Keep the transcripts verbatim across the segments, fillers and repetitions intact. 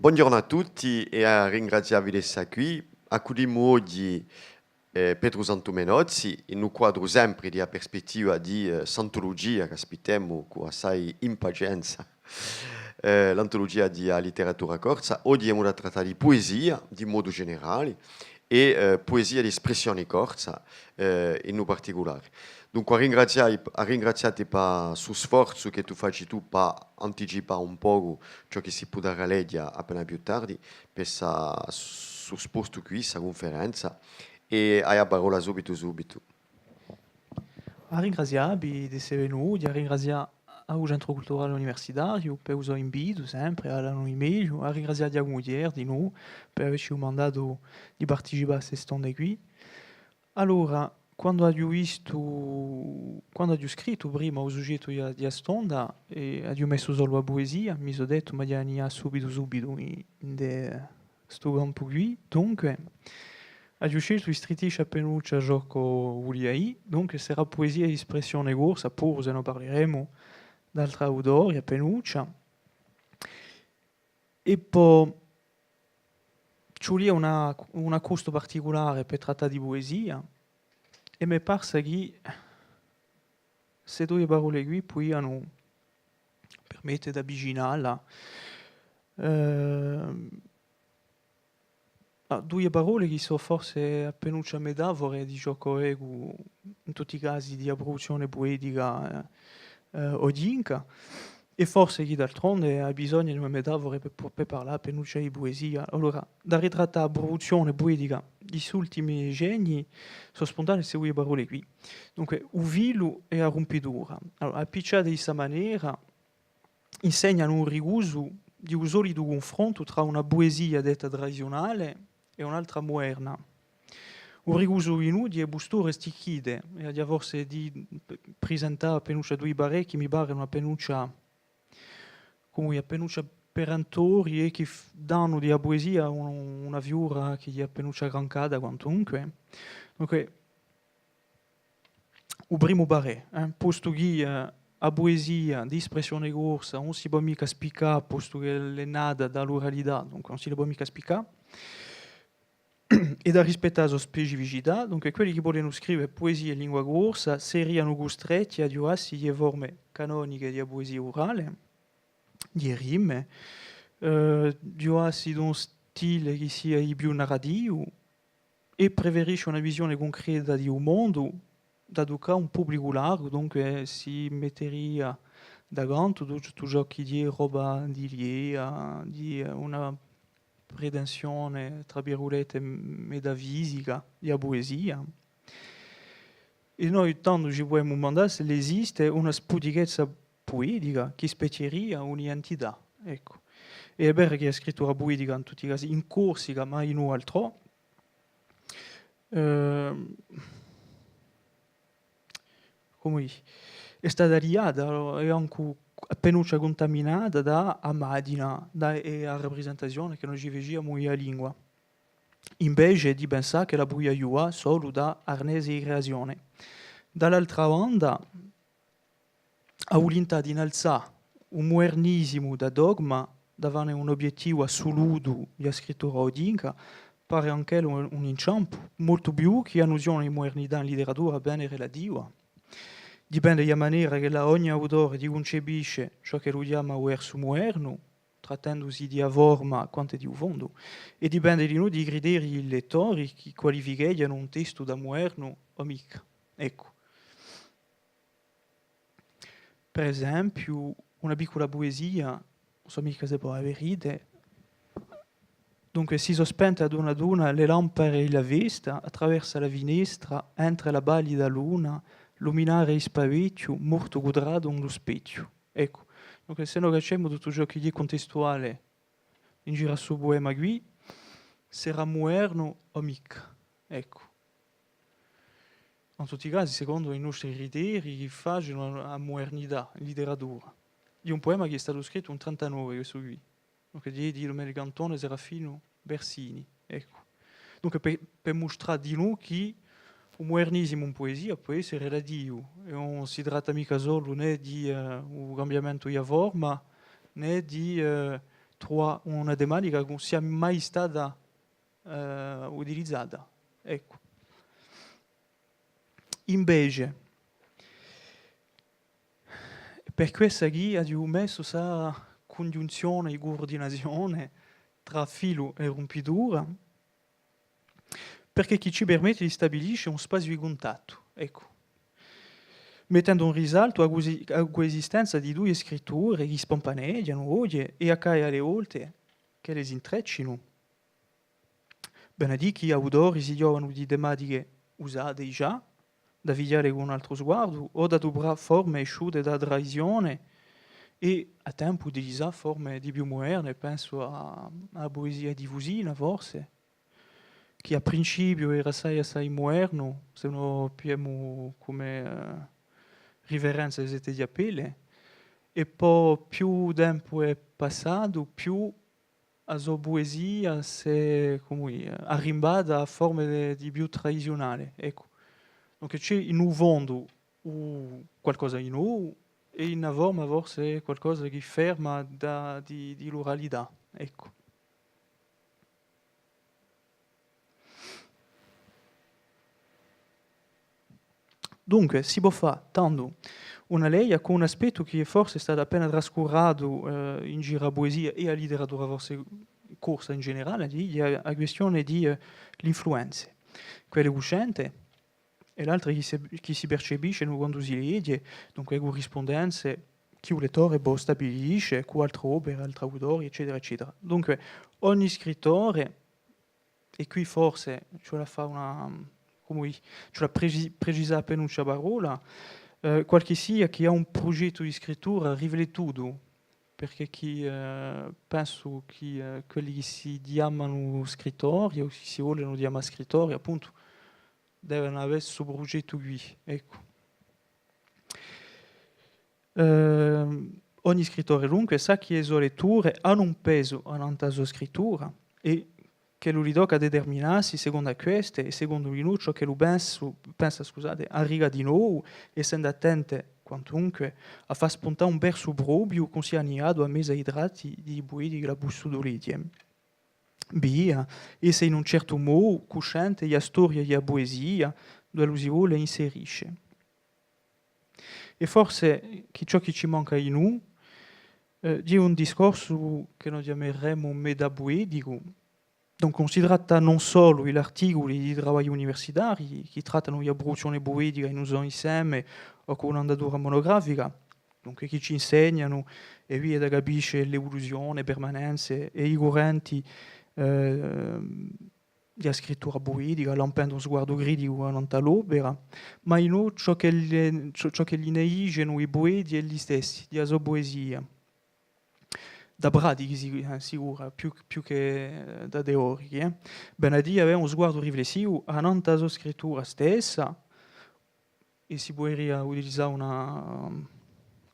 Bonghjornu à tutti è à ringrazià vi d'essa quì. Accudimu oghji, eh, Petru Santu Menozzi, in u quadru sempri di a perspettiva di, eh, st'antulugia ch'aspittemu cù assai impacienza, eh, l'antulugia di a literatura corsa. Oghji emu da trattà di puesia, di modu generali, è, eh, puesia d'espressioni corsa, eh, in u particulari. Dunque, à ringrazià, à ringraziatti pà stu sforzu chì tù faci tù pà anticipà un pocu ciò chì si pudarà leghja appena più tardi, per sta, stu spostu quì, sta cunferenza, è ai a parolla subitu, subitu. À ringrazià vi d'esse venuti, à ringrazià à u Centru Culturale Universitariu per u so invitu, sempre, à l'annu di megliu, à ringrazià à Ghjacumu Thiers dinù per avecci dumandatu di participà à ste stonde quì. Allora, quandu aghju vistu, quandu aghju scrittu prima u sughjettu di a, di a stonda, è aghju messu solu a puesia, mi sò dettu, ma aghju da nià subitu, subitu in, in de, stu campu quì. Dunque, aghju sceltu di strittiscia appenuccia ciò ch'o vulia eiu, dunque serà puesia d'espressione corsa, puru s'è no parleremu d'altri autori, appenuccia. È po ci vulia una, un accostu particulare per trattà di puesia, è m'hè parsa chì ste duie parolle quì pudianu permette d'avvicinalla. Ehm, Ah, duie parolle chì sò forse appenuccia metafore di ciò ch'o vecu in tutti i casi di a pruduzzione puetica, eh, eh, oghjinca, è forse chì d'altronde hà bisognu di una metafora per, per parlà appenuccia di puesia. Allora, da ritrattà a pruduzzione puetica di st'ultimi decenni, sò spuntate ste duie parolle quì. Dunque, u filu è a rumpitura. Allora, appicciate di sta manera, insegnanu u ricusu di u solitu cunfrontu trà una puesia detta tradiziunale è un'altra muderna. U ricusu di nuddi è pusture sticchite, è aghju forse di p-, prisentà appenuccia dui parè chì mi parenu appenuccia, cum'è appenuccia perentori è chì f-, danu di a puesia un-, una fiura chì hè appenuccia arrancata quantunque. Dunque, u primu parè, eh, postu chì, eh, a puesia d'espressione corsa ùn si pò micca spiccà, postu ch'ella hè nata da l'uralità, dunque ùn si la pò micca spiccà, è da rispettà a so specificità, dunque quelli chì volenu scrive puesia in lingua corsa serianu custretti à ghjuvassi di e forme canoniche di a puesia urale, di e rime, eh, ghjuvassi d'un stile chì sia di più narrativu, è preferisce una visione cuncreta di u mondu, da tuccà à un publicu largu, dunque si metteria da cantu tuttu, tuttu ciò chì hè roba di l'idea, di, eh, una pretensione, trà virgulette, m-, metafisica di a puesia. È noi tandu ci pudemu dumandà s'ella esiste una sputichezza puetica chì spechjeria un'identità, eccu. È hè vera chì a scrittura puetica, in tutti i casi, in Corsica, ma in u altrò, ehm, cumu dì, hè stata liata, allora, è ancu appenuccia cuntaminata da a maghjina, da, è a raprisentazione chì no ci faciamu di a lingua. Invece di pensà ch'ella pudia ghjuvà solu da arnese di creazione. Da l'altra banda, a vulintà d'innalzà u mudernisimu da dogma, da fanne un obiettivu assulutu di a scrittura oghjinca, pare anch'ella un, un inciampu, moltu più chì a nuzione di mudernità in literatura hè bè relativa. Dipende di a manera ch'ella, ogni autore, cuncepisce ciò ch'ellu chjama u versu mudernu, trattendusi di a forma quant'è di u fondu, è dipende dinù di i criterii di i lettori chì qualificheghjanu un testu da mudernu o micca. Eccu. Per esempiu, una piccula puesia, ùn sò micca s'è vo a vidite, dunque, si sò spente ad una ad una le lampare di a festa, attraversu à a finestra entre la pallida luna, luminare di spavechju, mortu cutratu in lu spechju. Eccu. Dunque, s'è no cacciemu tuttu ciò chì hè cuntestuale in giru à stu puema quì, serà mudernu o micca. Eccu. In tutti i casi, secondu i nostri criterii, chì facenu a, a mudernità in literatura. Hè un puema chì hè statu scrittu in trentanove, questu quì. Dunque, hè di, di Dumenicu Antone Serafinu Versini, eccu. Dunque, per, per mustrà dinù chì u mudernisimu in puesia pò esse relativu, è ùn si tratta micca solu nè di, eh, u cambiamentu di a forma, nè di, eh, truvà una tematica chì ùn sia mai stata, eh, utilizata. Eccu. Invece, hè per quessa chì aghju messu sta cunghjunzione di cuurdinazione trà filu è rumpitura, perchè chì ci permette di stabilisce un spaziu di cuntattu, eccu, mettendu in risaltu a cusi-, a cuesistenza di duie scritture chì spampaneghjanu oghje è accade à e volte ch'elle s'intreccinu. Vene à dì chì autori si ghjovanu di tematiche usate digià, da fighjare cù un altru sguardu, o d'aduprà forme esciute da a tradizione, è à tempu utilizà forme di più muderne, pensu à, à a puesia diffusina, forse, chì à principiu era assai, assai mudernu, s'è no pigliemu cum'è, eh, riferenza Sette Chjappelle, è po più tempu hè passatu, più a so puesia s'hè, cumu dì, arrimbata à forme di, di più tradiziunale, eccu. Dunque ci hè in u fondu u, qualcosa di novu è in a forma forse qualcosa chì ferma da, di, di l'uralità, eccu. Dunque, si pò fà, tandu, una leia cù un aspettu chì forse hè statu appena trascuratu, eh, in giru à a puesia è à a literatura forse corsa in generale, di, di a, a quistione di, eh, l'influenze, quelle cuscente è l'altre chì si, chì si percepiscenu quandu si leghje, dunque, e currispundenze chì u lettore pò stabilisce cù altre opere, altri autori, eccetera, eccetera. Dunque, ogni scrittore, è quì forse ci vole à fà una, cumu dì, ci vole à preci-, precisà appena una parolla, eh, qualchissia chì hà un prugettu di scrittura riflettutu, perchè chì, eh, pensu chì, eh, quelli chì si chjamanu scrittori, o chì si volenu chjamà scrittori, appuntu, devenu avè stu prugettu quì, eccu. Ehm, ogni scrittore, dunque, sà chì e so letture anu un pesu annant'à a so scrittura è ch'ellu li tocca à determinassi secondu à queste è secondu dinù ciò ch'ellu pensu, pensa, scusate, arrica di novu, essendu attente, quantunque, à fà spuntà un versu propiu ch'ùn sia annigatu à mezu à i tratti di i pueti ch'ellu hà pussutu leghje. Via, esse in un certu modu cuscente di a storia di a puesia, duve ellu si vole inserisce. È forse chì ciò chì ci manca dinù, eh, hè un discorsu chì no chjameremu metapueticu. Dunque, ùn si tratta ùn solu di l'articuli di travagli universitarii, chì trattanu di a pruduzzione puetica in un so inseme o cù un'andatura munugrafica, dunque chì ci insegnanu è via da capisce l'evoluzione, permanenze è i currenti, eh, di a scrittura puetica, lampendu un sguardu criticu annant'à l'opera, ma dinù ciò chì li, ciò, ciò chì li ne dicenu i pueti elli stessi, di a so puesia. Da pratichi, sicu-, eh, sicura, più, più chè, eh, da teorichi, eh. Vene à dì, avè un sguardu riflessivu annant'à a so scrittura stessa, è si puderia utilizà una,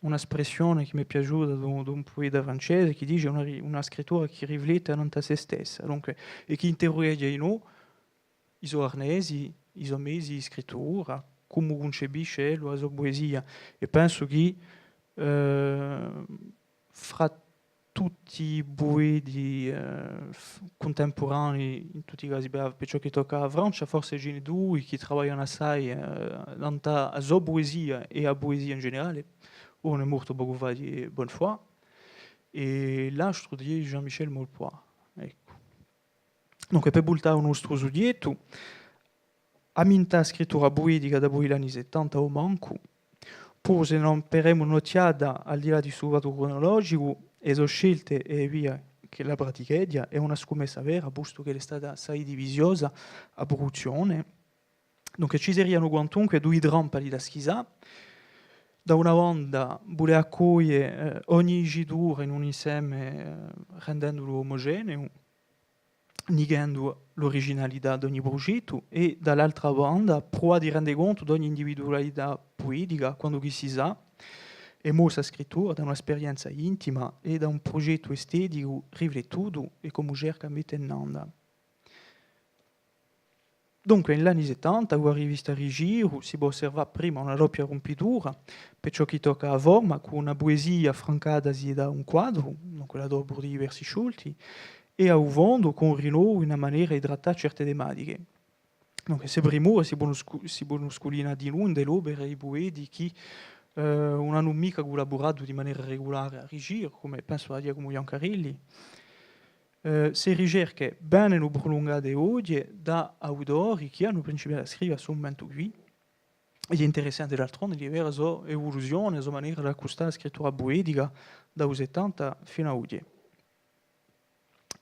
una spressione chì m'hè piaciuta d'un, d'un pueta francese chì dice una ri-, una scrittura chì riflette annant'à sè stessa, dunque, è chì interrughja dinù i so arnesi, i so mezi di scrittura, cumu cuncepisce ellu a so puesia. È pensu chì, eh, fra tutti i pueti, eh, f-, cuntempuranei, in tutti i casi, per, per ciò chì tocca à a Francia, forse ci n'hè dui chì travaglianu assai, eh, nant'à a so puesia è a puesia in generale. Unu hè mortu pocu fà, di Bonnefoy, è l'altru hè Jean-Michel Maulpoix. Eccu. Dunque, per vultà à u nostru sughjettu, amintà a scrittura puetica dapoi l'anni settanta o mancu, puru s'è no peremu un'ochjata al di là di stu fattu crunologicu, e so scelte è e vie ch'ella praticheghja, hè una scumessa vera, postu ch'ella hè stata assai divisiosa a pruduzzione. Dunque, ci serianu quantunque dui trampali da schisà. Da una banda, vulè accoglie, eh, ogni dicitura in un inseme, eh, rendendulu omogeneu, nighendu l'originalità d'ogni prughjettu, è, da l'altra banda, pruvà di rende contu d'ogni individualità puetica, quandu chì si sà, è mossa a scrittura da una sperienza intima è da un prughjettu esteticu riflettutu è, cumu cerca, mette in anda. Dunque, in l'anni settanta, cù a rivista Rigiru, si pò osservà prima una doppia rumpitura, per ciò chì tocca à a forma, cù una puesia francatasi da un quadru, dunque l'adoperu di versi sciolti, è à u fondu, cù un rinnovu in a manera di trattà certe tematiche. Dunque, ste primure si ponu scu-, si ponu sculinà dinù in l'opera di pueti chì, eh, ùn anu micca cullaburatu di manera regulare à Rigiru, cum'è pensu à Ghjacumu Biancarelli. Eh, ste ricerche venenu prulungate oghje da autori chì anu principiatu à scrive à stu mumentu quì. Ed hè interessante d'altronde di vede a so evuluzione, a so manera d'accustà a scrittura puetica da u settanta finu à oghje.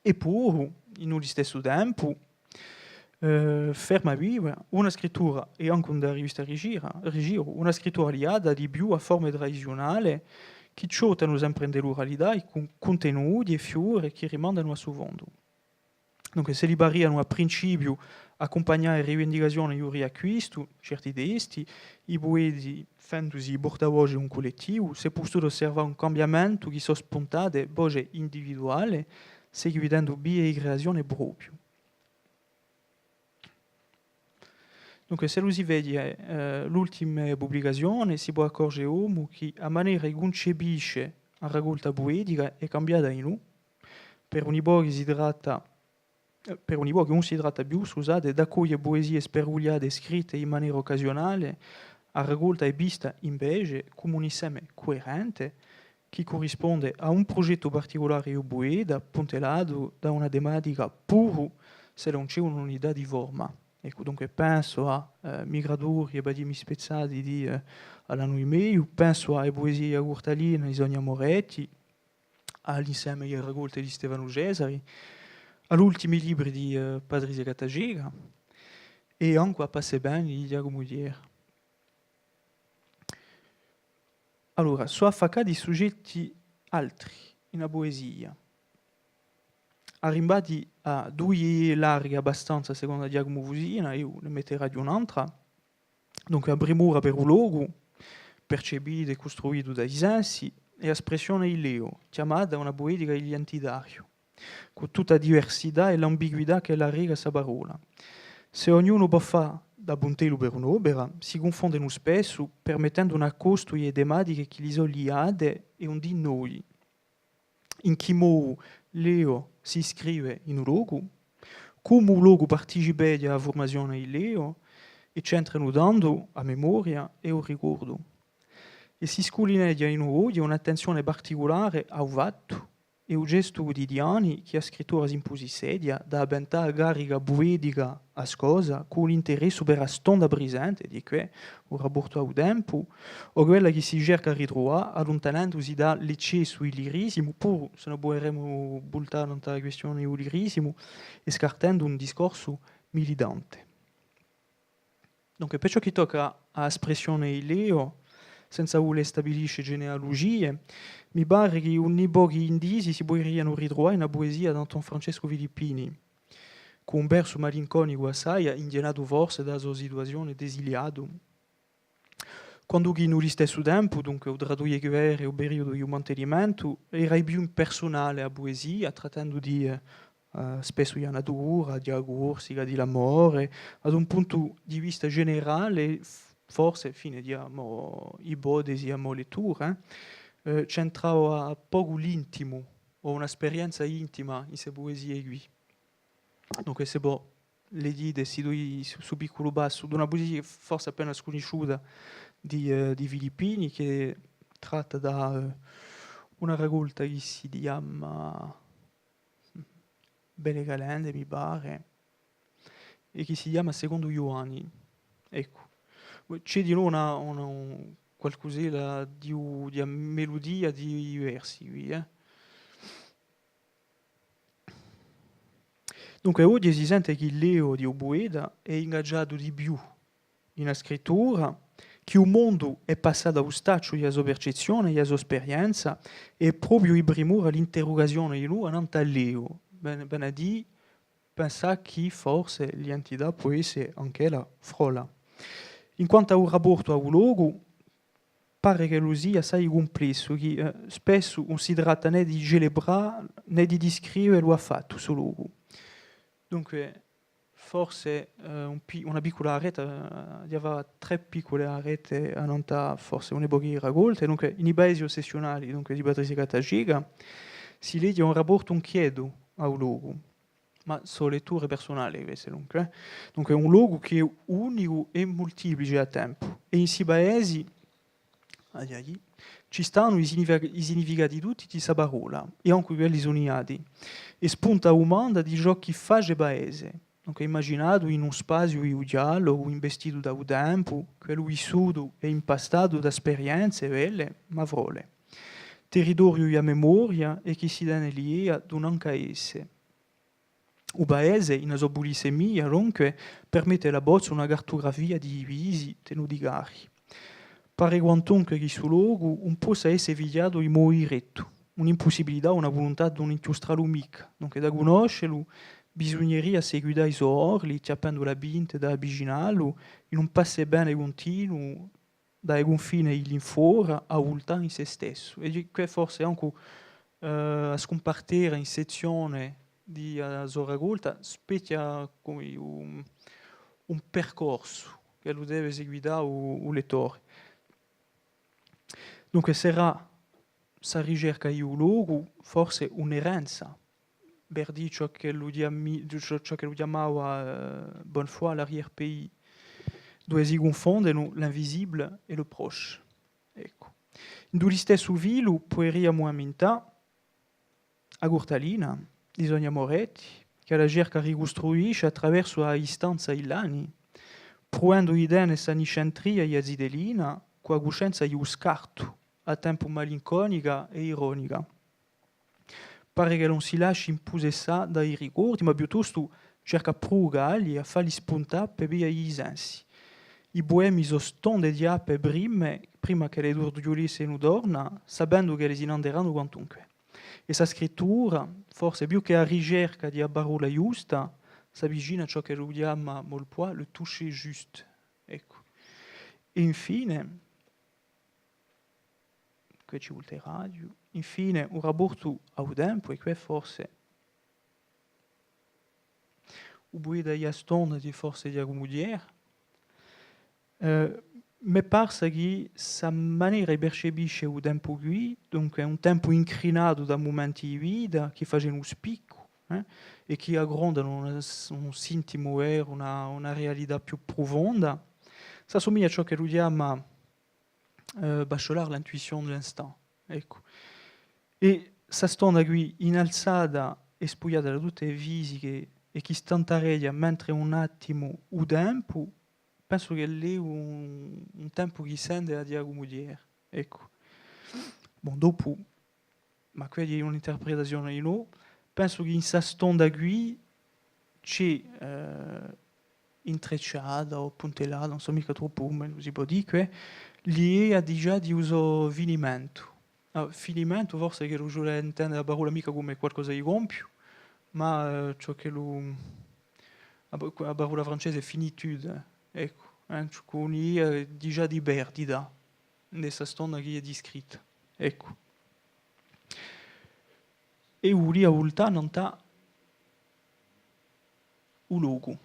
Eppuru, in u listessu tempu, eh, ferma viva una scrittura, è ancu in a rivista Rigiru, Rigiru, una scrittura liata di più à forme tradiziunale, chì ciottanu sempre in l'uralità, cun cuntenuti è fiure chì rimandanu à stu fondu. Dunque, s'elli parianu à principiu accumpagnà e rivindicazione di u riacquistu, certi testi, i pueti, fendusi i portavoce d'un cullettivu, s'hè pustutu osservà un cambiamentu chì sò spuntate voce individuale, seguitendu vie di creazione propiu. Dunque, s'ellu si vede, eh, l'ultime publicazione, si pò accorge omu chì a manera chì cuncepisce a raccolta puetica hè cambiata dinù. Per uni pochi si tratta, eh, per uni pochi ùn si tratta più, scusate, d'accoglie puesie spargugliate scritte in manera occasionale, a raccolta hè vista invece cum'è un inseme cuerente chì currisponde à un prugettu particulare di u pueta, puntellatu da una tematica, puru s'ellu ùn ci hè un'unità di forma. Eccu, dunque pensu à, eh, Migratori è Badimi spezzati di, eh, Alanu Di Meglio, pensu à e puesie di a Curtalina di Sonia Moretti, à l'inseme di e raccolte di Stefanu Cesari, à l'ultimi libri di, eh, Patrizia Gattaceca è ancu à Passa è Veni di Ghjacumu Thiers. Allora, sò affaccati sugetti altri in a puesia, arrimbati à duie larghe abbastanza, secondu à Ghjacumu Fusina, eiu ne metteraghju un'antra. Dunque, a primura per u locu, percepitu è custruitu da i sensi, è a spressione di l'eiu, chjamata una puetica di l'identitariu, cù tutta a diversità è l'ambiguità ch'ella arreca sta parolla. S'è ognunu pò fà da puntellu per un'opera, si cunfondenu spessu, permettendu un accostu di e tematiche chì li sò liate è ùn di noi. In chì modu l'eiu s'iscrive in u locu, cumu u locu participeghja à a furmazione di l'eiu, è c'entrenu tandu a memoria è u ricordu. È si sculineghja in u oghje un'attenzione particulare à u fattu è u gestu cutidiani chì a scrittura s'impusisseghja da avventà a carica puetica ascosa cù un interessu per a stonda prisente, di què u raportu à u tempu, o quella chì si cerca à ritruvà, alluntanendusi da l'eccessu di lirisimu, puru s'è no puderemu vultà nant'à a quistione di u lirisimu, è scartendu un discorsu militante. Dunque, per ciò chì tocca à a spressione di l'eiu, senza vulè stabilisce genealugie, mi pare chì uni pochi indizii si puderianu ritruvà in a puesia d'Anton Francescu Filippini, cù un versu malinconicu assai, inghjennatu forse da a so situazione d'esiliatu. Quandu chì in u listessu tempu, dunque, u trà duie guerre è u periudu di u mantenimentu, era di più impersunale a puesia, trattendu di, eh, eh, spessu di a natura, di a Corsica, di l'amore, ad un puntu di vista generale, f-, forse, infine, di a mo-, ipotesi, a mo lettura, eh, c'entrava pocu l'intimu, o una sperienza intima in ste puesie quì. Dunque, s'è vo leghjite sti dui, stu, stu picculu passu, d'una puesia forse appena scunnisciuta di, eh, di Filippini, chì tratta da, eh, una raccolta chì si chjama Belle Calende, mi pare, è chì si chjama Secondu Ghjuvanni. Eccu. Ci hè dinò una, una, un, qualcusella di u, di a meludia di i versi quì, eh. Dunque, oghje si sente chì l'eiu di u pueta hè ingagiatu di più in a scrittura, chì u mondu hè passatu à u stacciu di a so percezzione, di a so sperienza, è propiu di primura l'interrugazione di noi nant'à l'eiu, vene, vene à dì, pensà chì forse l'identità pò esse anch'ella frolla. In quantu à u raportu à u locu, pare ch'ellu sia assai cumplessu, chì, eh, spessu ùn si tratta nè di celebrà nè di discrive lu affattu, stu locu. Dunque, forse, eh, un pi-, una piccula arretta, eh, aghju da fà trè piccule arrette annant'à forse un pocu di raccolte. Dunque, in i paesi ossessiunali, dunque, di Patrizia Gattaceca, si leghje un rapportu inchietu à u locu, ma sò letture persunali queste, dunque, eh. Dunque, un locu chì hè unicu è multiplice à tempu, è in sti paesi, ai, ai, ci stanu i significa-, i significati tutti di sta parolla, è ancu quelli suniati, è spunta a dumanda di ciò chì face paese. Dunque, imaginatu in un spaziu di u dialogu investitu da u tempu, quellu vissutu è impastatu da sperienze belle, ma frole. Territoriu di a memoria è chì si tene l'idea d'un ancu à esse. U paese, in a so pulisemia, dunque, permette l'abbozzu d'una cartugrafia di i visi tenuti cari. Pare quantunque chì stu locu ùn possa esse fighjatu in modu direttu, un'impussibilità o una vuluntà d'ùn inchjustrallu micca, dunque da cunnoscelu bisugneria seguità i so orli, chjappendu la pinta da avvicinallu, in un passa è vene cuntinuu, da i cunfini di l'infora à vultà in sè stessu. È quì forse ancu, eh, a scumpartera in sezzione di, eh, a so raccolta spechja cum'è un, un percorsu ch'ellu deve seguità u, u lettore. Dunque, serà sta ricerca di u locu forse un'erenza, per dì ciò ch'ellu chjami-, ciò, ciò ch'ellu chjamava, eh, Bonnefoy l'arrière-pays, duve si cunfondenu l'invisible et le proche. Eccu. Ind'u listessu filu puderiamu ammintà a Curtalina di Sonia Moretti, ch'ella cerca di ricustruisce à traversu a distanza di l'anni, pruvendu di tene sta niscentria di a zitellina cù a cuscenza di u scartu, à tempu malinconica è ironica. Pare ch'ella ùn si lasci impussessà da i ricordi, ma piuttostu cerca à pruvucalli, à falli spuntà per via di i sensi. I puemi sò stonde di appe prime, prima ch'elle turghjulissenu torna, sapendu ch'elle si n'anderanu quantunque. È sta scrittura, forse più chè a ricerca di a parolla ghjusta, s'avvicina à ciò ch'ellu chjama Maulepoix le toucher juste. Eccu. È infine, quì ci vulteraghju, infine, u rapportu à u tempu, è quì forse u pueta di a stonda, di forse Ghjacumu Thiers, eh, m'hè parsa chì sta manera di percepisce u tempu quì, dunque, hè un tempu incrinatu da mumenti di vita chì facenu u spiccu, eh, è chì aggrondanu un, un sintimu veru, una, una realità più prufonda, s'assumiglia à ciò ch'ellu chjama eh, Bachelard, l'intuition de l'instant. Eccu. È sta stonda quì, inalzata è spugliata da tutte e fisiche, è chì stantareghja mentre un attimu u tempu, pensu ch'ellu hè un, un tempu chì sente à Ghjacumu Thiers. Eccu. Bon, dopu, ma quì hè un'interpretazione dinò, pensu chì in sta stonda quì ci hè, eh, intrecciata o puntellata, ùn sò micca troppu cumu si pò dì, quì, l'idea digià di u so finimentu. Ah, finimentu, forse ch'ellu ci vole à intende a parolla micca cum'è qualcosa di compiu, ma, eh, ciò ch'ellu, a pa-, a parolla francese hè finitude, eccu, eh, ciò chì ùn hè, eh, digià di perdita, in sta stonda chì hè discritta, eccu. È vulia vultà nant'à u locu.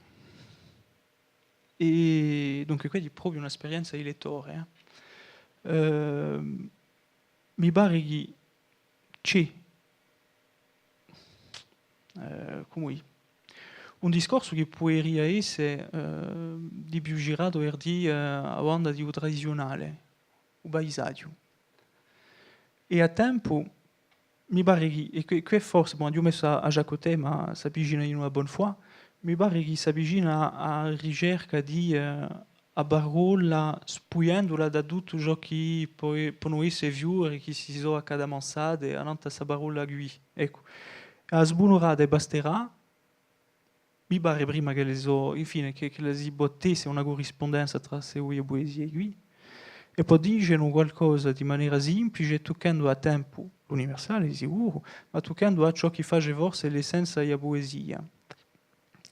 È dunque, questa hè propiu un'esperienza di lettore, eh. Ehm, mi pare chì ci hè, eh, cumu dì, un discorsu chì puderia esse, eh, di più giratu per dì, eh, a banda di u tradiziunale, u paisaghju. È à tempu, mi pare chì, è quì, quì forse, bon, aghju messu à, à Jaccottet, ma s'avvicina dinù à Bonnefoy, mi pare chì s'avvicina à, à a ricerca di, eh, a parolla, spugliendula da tuttu ciò chì pò, ponu esse fiure chì si sò accadamansate annant'à sta parolla quì. Eccu. A sbunurata basterà, mi pare prima ch'elle sò, infine, chì, ch'elle si pò tesse una currispundenza trà ste duie puesie quì, è pò dicenu qualcosa di manera simplice, tucchendu à tempu l'universale, di sicuru, ma tucchendu à ciò chì face forse l'essenza di a puesia.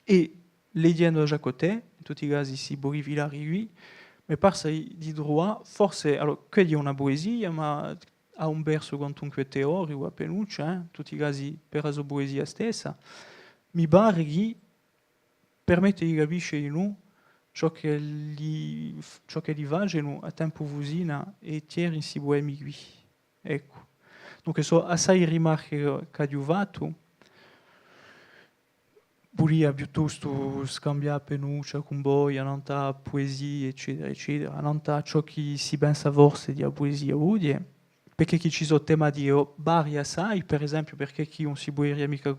È leghjendu à Jaccottet, in tutti i casi, sti pochi filari quì, m'hè parsa di, di truvà, forse, allora, quella hè una puesia, ma hà un versu quantunque teoricu, appenuccia, eh, in tutti i casi per a so puesia stessa, mi pare chì permette di capisce dinù ciò ch'elli, ciò ch'elli facenu à tempu Fusina è Thiers in sti puemi quì. Eccu. Dunque, sò assai rimarche ch'aghju fattu. Vulia piuttostu scambià appinuccia cun voi, annant'à puesia, eccetera, eccetera, annant'à ciò chì si pensa forse di a puesia oghje, perchè chì ci sò tematiche varie assai, per esempiu, perchè chì ùn si puderia micca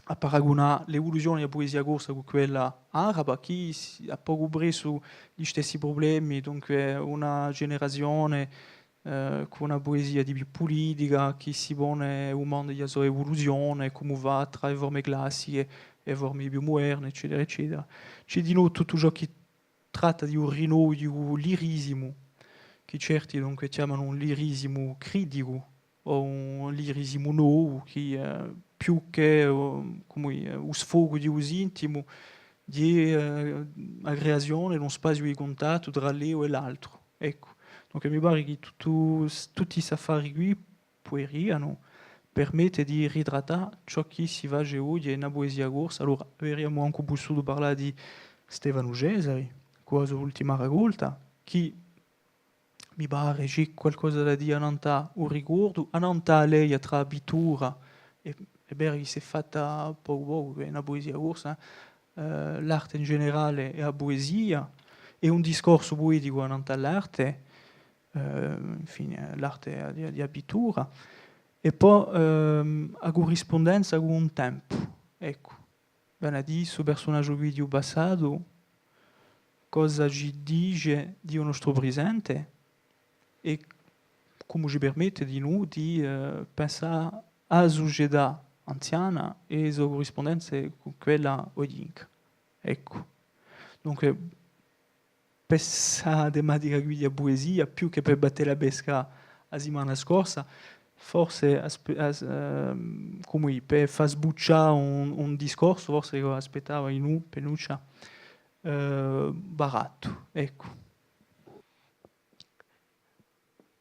à paragunà l'evoluzione di a puesia corsa cù quella araba, chì si, hà pocu pressu i stessi prublemi, dunque una generazione, eh, cù una puesia di più pulitica, chì si pone u mandu di a so evoluzione, cumu và trà e forme classiche è e forme più muderne, eccetera, eccetera. Ci hè dinò tuttu ciò chì tratta di un rinnovu di un lirisimu, chì certi dunque chjamanu un lirisimu criticu, o un lirisimu novu, chì, eh, più chè, eh, cumu dì, eh, u sfogu di u sintimu, di, eh, a creazione d'un spaziu di cuntattu trà l'eiu è l'altru. Eccu. Dunque mi pare chì tuttu, tutti st'affari quì puderianu permette di ritrattà ciò chì si face oghje in a puesia corsa. Allora, averiamu ancu pussutu parlà di Stefanu Cesari, cù a so ultima racolta, chì mi pare ci hè qualcosa da dì annant'à u ricordu, annant'à a leia trà a pittura, è, hè vera chì s'hè fatta pocu pocu, hè una puesia corsa, eh, l'arte in generale è a puesia, è un discorsu pueticu annant'à l'arte, eh, infine, l'arte di, di a pittura, è po, ehm, a currispundenza cù un tempu, eccu. Vene à dì, stu persunagiu quì di u passatu, cosa ci dice di u nostru prisente è cumu ci permette dinù di, eh, pensà à a sucetà anziana è e so currispundenze cù quella oghjinca. Eccu. Dunque, per sta tematica quì di a puesia, più chè per batte a pesca a simana scorsa, forse aspe-, as-, ehm, cumu dì, per fà sbuccià un, un discorsu, forse ch'o aspettava dinù, appinuccia, eh, barattu, eccu.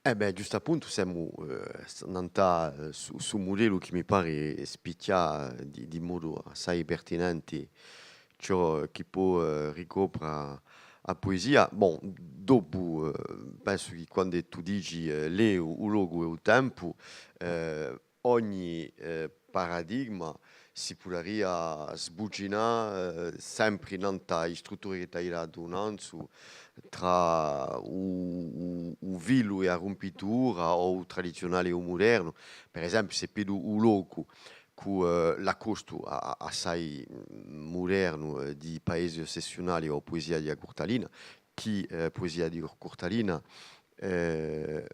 Eh bè, ghjustappuntu semu, eh, s-, nant'à, eh, su, su mudellu chì mi pare spichjà di, di modu assai pertinenti ciò chì pò, eh, ricopra a puesia. Bon, dopu, eh, pensu chì quand'è tù dici, eh, l'eiu, u locu è u tempu, eh, ogni, eh, paradigma si pudaria sbucinà, eh, sempri nant'à i strutturi chì t'ai datu nanzu, trà u, u, u filu è a rumpitura, o u tradiziunali è u mudernu. Per esempiu, s'e pigliu u locu cù, eh, l'accostu a-, a-, assai, mm, mudernu, eh, di Paesi ossessiunali o Puesia di a Curtalina, chì, eh, Puesia di Cur-, Curtalina, eh,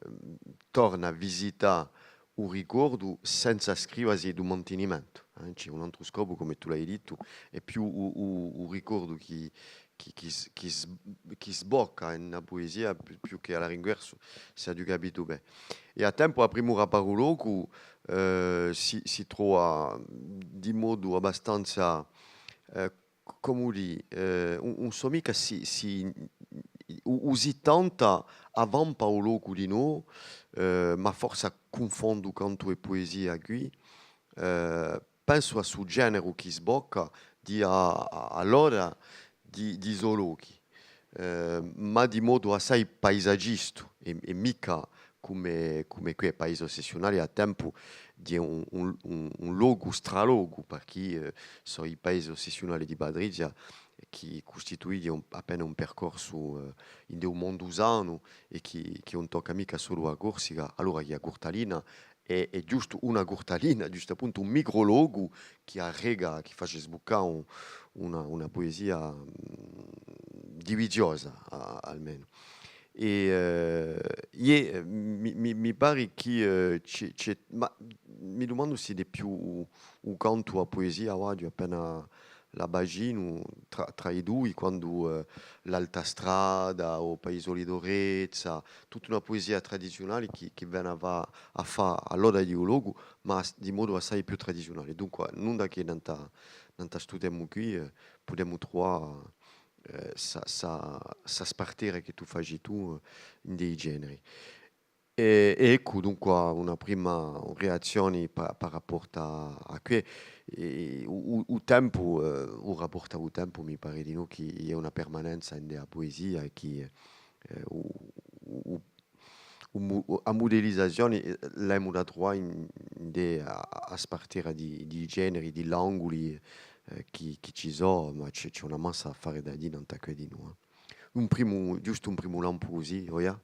torna à visità u ricordu senza scrivasi di u mantinimentu, eh. Ci hè un antru scopu, cum'è tù l'ai dittu, hè più u, u, u ricordu chì, chì, chì s-, chì s-, chì sbocca in a puesia più, più chè à l'inversu, s'aghju capitu bè. È à tempu a primura par u locu, eh, si, si trova di modu abbastanza, eh, cumu dì, eh, ùn, ùn sò micca sì, sì, u, u sittanta avampa u locu dinò, eh, ma forse cunfondu cantu è puesia quì, eh, pensu à stu generu chì sbocca di a, a, a loda di, di so lochi, eh, ma di modu assai paisagistu è, è micca cum'è, cum'è quì hè Paesi ossessiunali à tempu, di un, un, un, un locu stralocu, parchì, eh, sò i Paesi ossessiunali di Patrizia, chì custituisce un, appena un percorsu, eh, ind'u mondu sanu è chì, chì ùn tocca micca solu a Corsica, allora chì a Curtalina hè, hè ghjustu una curtalina, ghjustappuntu un microlocu chì arreca, chì face sbuccà un, una, una puesia, mm, diviziosa, a-, almenu. È, eh, iè, eh, mi, mi, mi pari chì, eh, ci, ci, ma mi dumandu s'iddu hè più u, u cantu à puesia, avà, aghju appena l'abbacinu trà, trà i dui, quandu, eh, l'Alta Strada o Paisoli d'Orezza, tutta una puesia tradiziunali chì, chì vene à fà, à fà a loda di u locu, ma s-, di modu assai più tradiziunali. Dunque, nunda chè nant'à, nant'à stu temu quì, eh, pudemu truvà, eh, sta, sta, sta spartera chì tù faci tù, eh, in i generi. È, è eccu, dunque, una prima reazzione pa, pa rapportu à, à què. È u, u, u tempu, eh, u rapportu à u tempu, mi pare dinù chì hè una permanenza in a puesia è chì, eh, u, u, u, u mu-, a mudelizazione, eh, l'emu da truvà in, in a, a spartera di, di generi, di l'anguli, eh, chì, chì ci sò, ma ci hè, ci hè una massa affari da dì nant'à què dinù, eh. Un primu, ghjustu un primu lampu cusì, oià.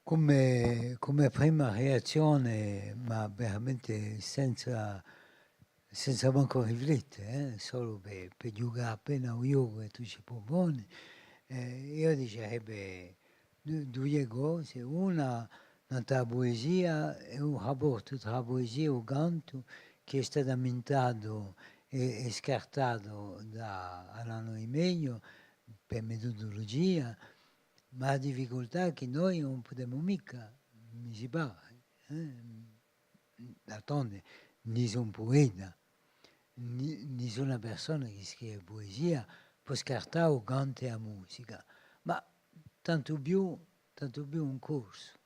Cum'è, cum'è prima reazzione, ma veramente senza, senza mancu riflette, eh, solu per, per ghjucà appena u ghjocu chì tù ci pruponi, eh, eiu dicerebbe du-, duie cose. Una, nant'à a puesia, hè un rapportu trà a puesia è u cantu chì hè statu ammintatu è, è scartatu da Alanu Di Meglio, per metodulugia, ma a difficultà hè chì noi ùn pudemu micca, mi si pare, eh, d'altronde, nisun pueta, ni-, nisuna persona chì scrive puesia pò scartà u cantu è a musica, ma tantu più, tantu più un corsu,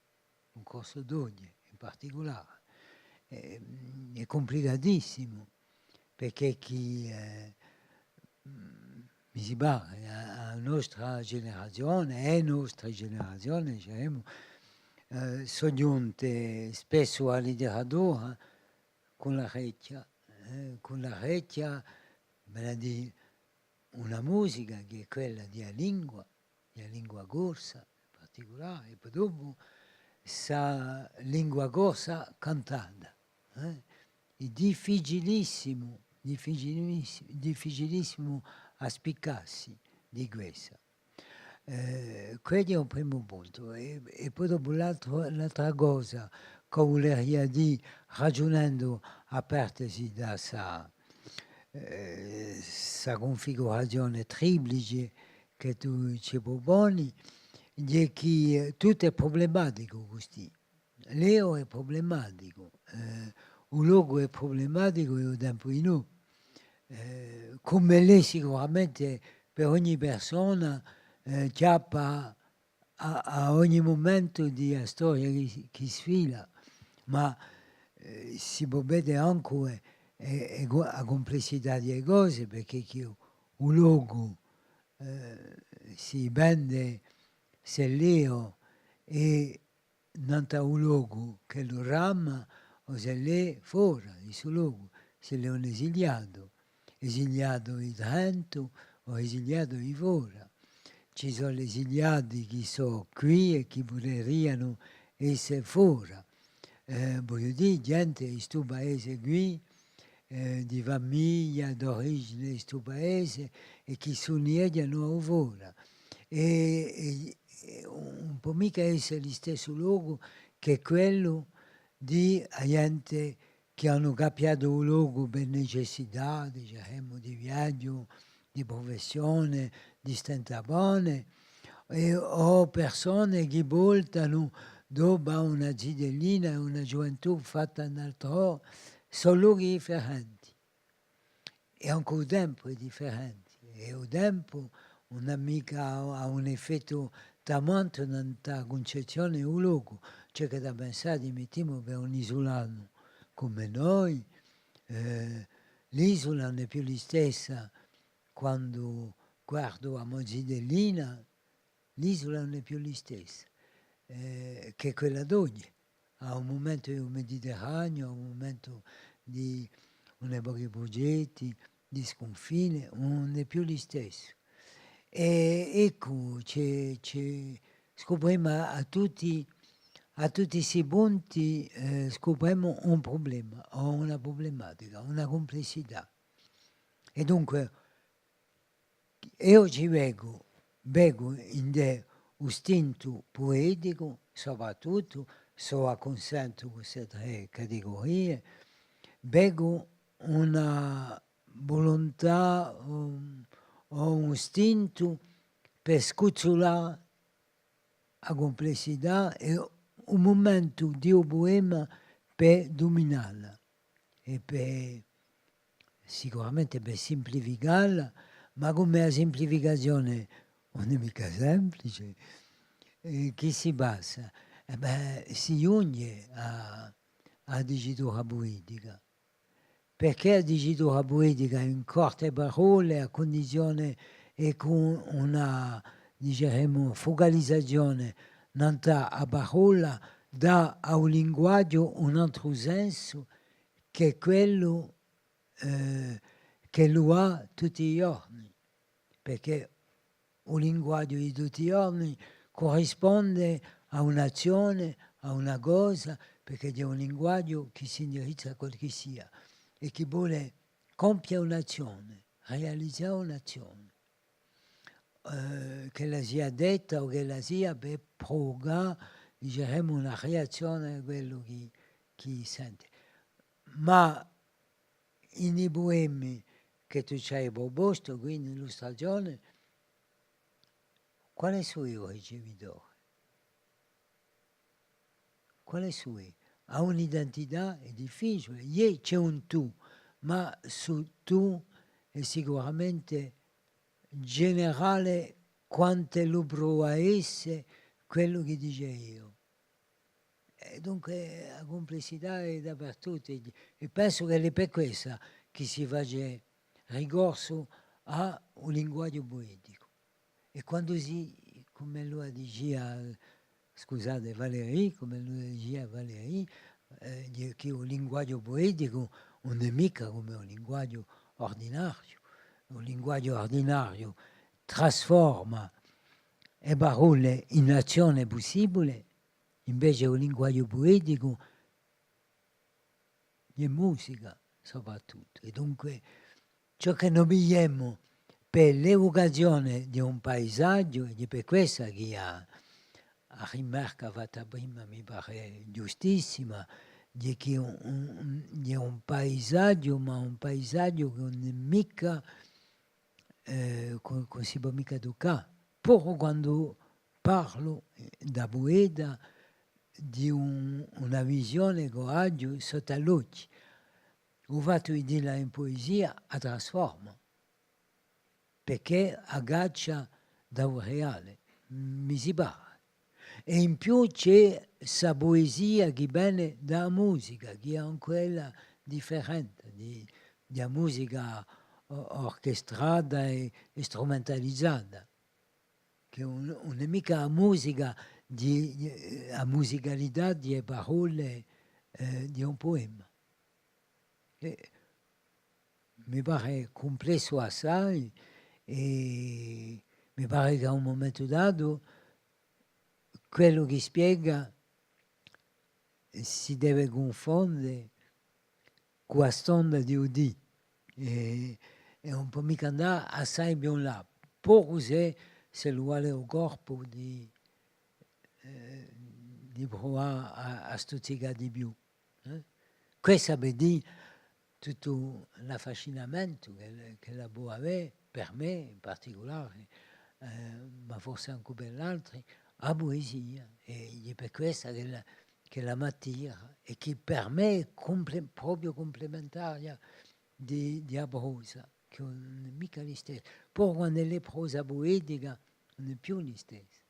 un corsu d'oghje in particulare, eh, hè cumplicatissimu, perchè chì, eh, mm, mi si pare, a, a nostra generazione, e nostre generazione, dicemu, eh, sò ghjunte spessu à a literatura cù l'arechja, eh, cù l'arechja, vale à dì, una musica chì hè quella di a lingua, di a lingua corsa in particulare, è po dopu sta lingua corsa cantata, eh? Hè difficilissimu, difficiliss-, difficilissimu à spiccassi di quessa. Eh, quessu hè un primu puntu. È, è po dopu l'altru, l'altra cosa ch'o vuleria dì, ragiunendu à partesi da sta, eh, sta cunfigurazione triplice chì tù ci pruponi, hè chì, eh, tuttu hè prublematicu custì. L'eiu hè prublematicu, eh, u locu hè prublematicu è u tempu dinù. Eh, cum'ellu hè sicuramente per ogni persona, eh, chjappa à, à ogni mumentu di a storia chì, chì sfila, ma, eh, si pò vede ancu, eh, eh, eh, a cumplessità di e cose, perchè chì u, u locu, eh, si vende s'ellu hè nant'à u locu ch'ellu brama, o s'ellu hè fora di stu locu, s'ellu hè un esiliatu, esiliatu di drentu o esiliatu di fora. Ci sò l'esiliati chì sò quì è chì vulerianu esse fora. Eh, vogliu dì, ghjente di stu paese quì, eh, di famiglia, d'origine di stu paese, è chì sunnieghjanu à u fora. È, è, è ùn pò micca esse listessu locu chè quellu di a ghjente chì anu capiatu u locu per necessità, dicemu, di viaghju, di prufessione, di stentapone, è, o persone chì voltanu dopu à una zitellina è una ghjuventù fatta in altrò, sò lochi differenti. È ancu u tempu hè differente. È u tempu ùn hà micca, hà un effettu tamantu nant'à a cuncezzione di u locu. Ci hè chì da pensà, mettimu, per un isulanu cum'è noi, eh, l'isula ùn hè più listessa quandu guardu a mo zitellina, l'isula ùn hè più listessa, eh, chè quella d'oghje. À un mumentu hè u Mediterraniu, à un mumentu di uni pochi prugetti, di scunfine, ùn hè più listessu. È eccu, ci hè, ci hè, scupremu à, à tutti, à tutti sti punti, eh, scupremu un prublema, o una prublematica, una cumplessità. È dunque, eiu ci vecu, vecu ind'è u stintu pueticu, soprattuttu s'o accunsentu queste trè categurie, vecu una vuluntà, o, o un stintu per scuzzulà a cumplessità è u mumentu di u puema per duminalla è per, sicuramente per simplificalla, ma cum'è a simplificazione ùn hè micca semplice, Eh, chì si passa? Eh bè, si ghjunghje à, à a dicitura puetica. Perchè a dicitura puetica in corte parolle, à cundizione è cù una, diceremu, fucalizazione nant'à a parolla, dà à u linguaghju un antru sensu chè quellu, eh, ch'ellu hà tutti i ghjorni. Perchè u linguaghju di tutti i ghjorni currisponde à un'azzione, à una cosa, perchè hè un linguaghju chì s'indirizza à qualchissia è chì vole compie un'azzione, realizà un'azzione, eh, ch'ella sia detta o ch'ella sia per pruvucà, diceremu, una reazzione à quellu chì, chì sente. Ma in i puemi chì tù ci hai prupostu, quì in l'illustrazione, quale sò u ricevitore? Quale sò? Hà un'identità, hè difficiule. Iè, ci hè un tù, ma stu tù hè sicuramente generale quant'ellu prova à esse quellu chì dice eiu. È dunque a cumplessità hè dapertuttu, è, è pensu ch'ella hè per quessa chì si face ricorsu à u linguaghju pueticu. È quandu si, cum'ellu a dicia, scusate, Valéry, cum'ellu a dicia Valéry, eh, di-, chì u linguaghju pueticu ùn hè micca cum'è u linguaghju urdinariu, u linguaghju urdinariu trasforma e parolle in azzione pussibule, invece u linguaghju pueticu hè musica, soprattuttu. È dunque, ciò chì no vidimu per l'evucazione di un paisaghju, è hè per quessa chì a, a rimarca fatta prima mi pare ghjustissima, di chì un, un, un, di un paisaghju, ma un paisaghju chì ùn hè micca eh, chì, chì ùn si pò micca tuccà. Puru quandu parlu, eh, da pueta, di un, una visione ch'o aghju sottu à l'ochji. U fattu di dilla in puesia a trasforma, perchè a caccia da u reale, mi si pare. È in più ci hè sta puesia chì vene da a musica, chì hè ancu ella differente di, di a musica o-, orchestrata è, è strumentalizata, chì ùn, ùn hè micca a musica di, di, a musicalità di e parolle, eh, di un puema. È mi pare cumplessu assai, è mi pare chì à un mumentu datu quellu chì spiega si deve cunfonde cù a stonda di u dì, è, è ùn pò micca andà assai più in là, puru s'è, s'ellu vale u corpu di, eh, di pruvà à, à stuzzicà di più. Eh? Quessa per dì tuttu l'affascinamentu ch'ella, ch'ella pò avè, per mè in particulare, eh, ma forse ancu per l'altri, a puesia, è hè per quessa ch'ella, ch'ella m'attira, è chì per mè hè cumple-, propiu cumplementaria di, di a prosa, chì ùn hè micca listessa. Puru quand'ella hè prosa puetica, ùn hè più listessa.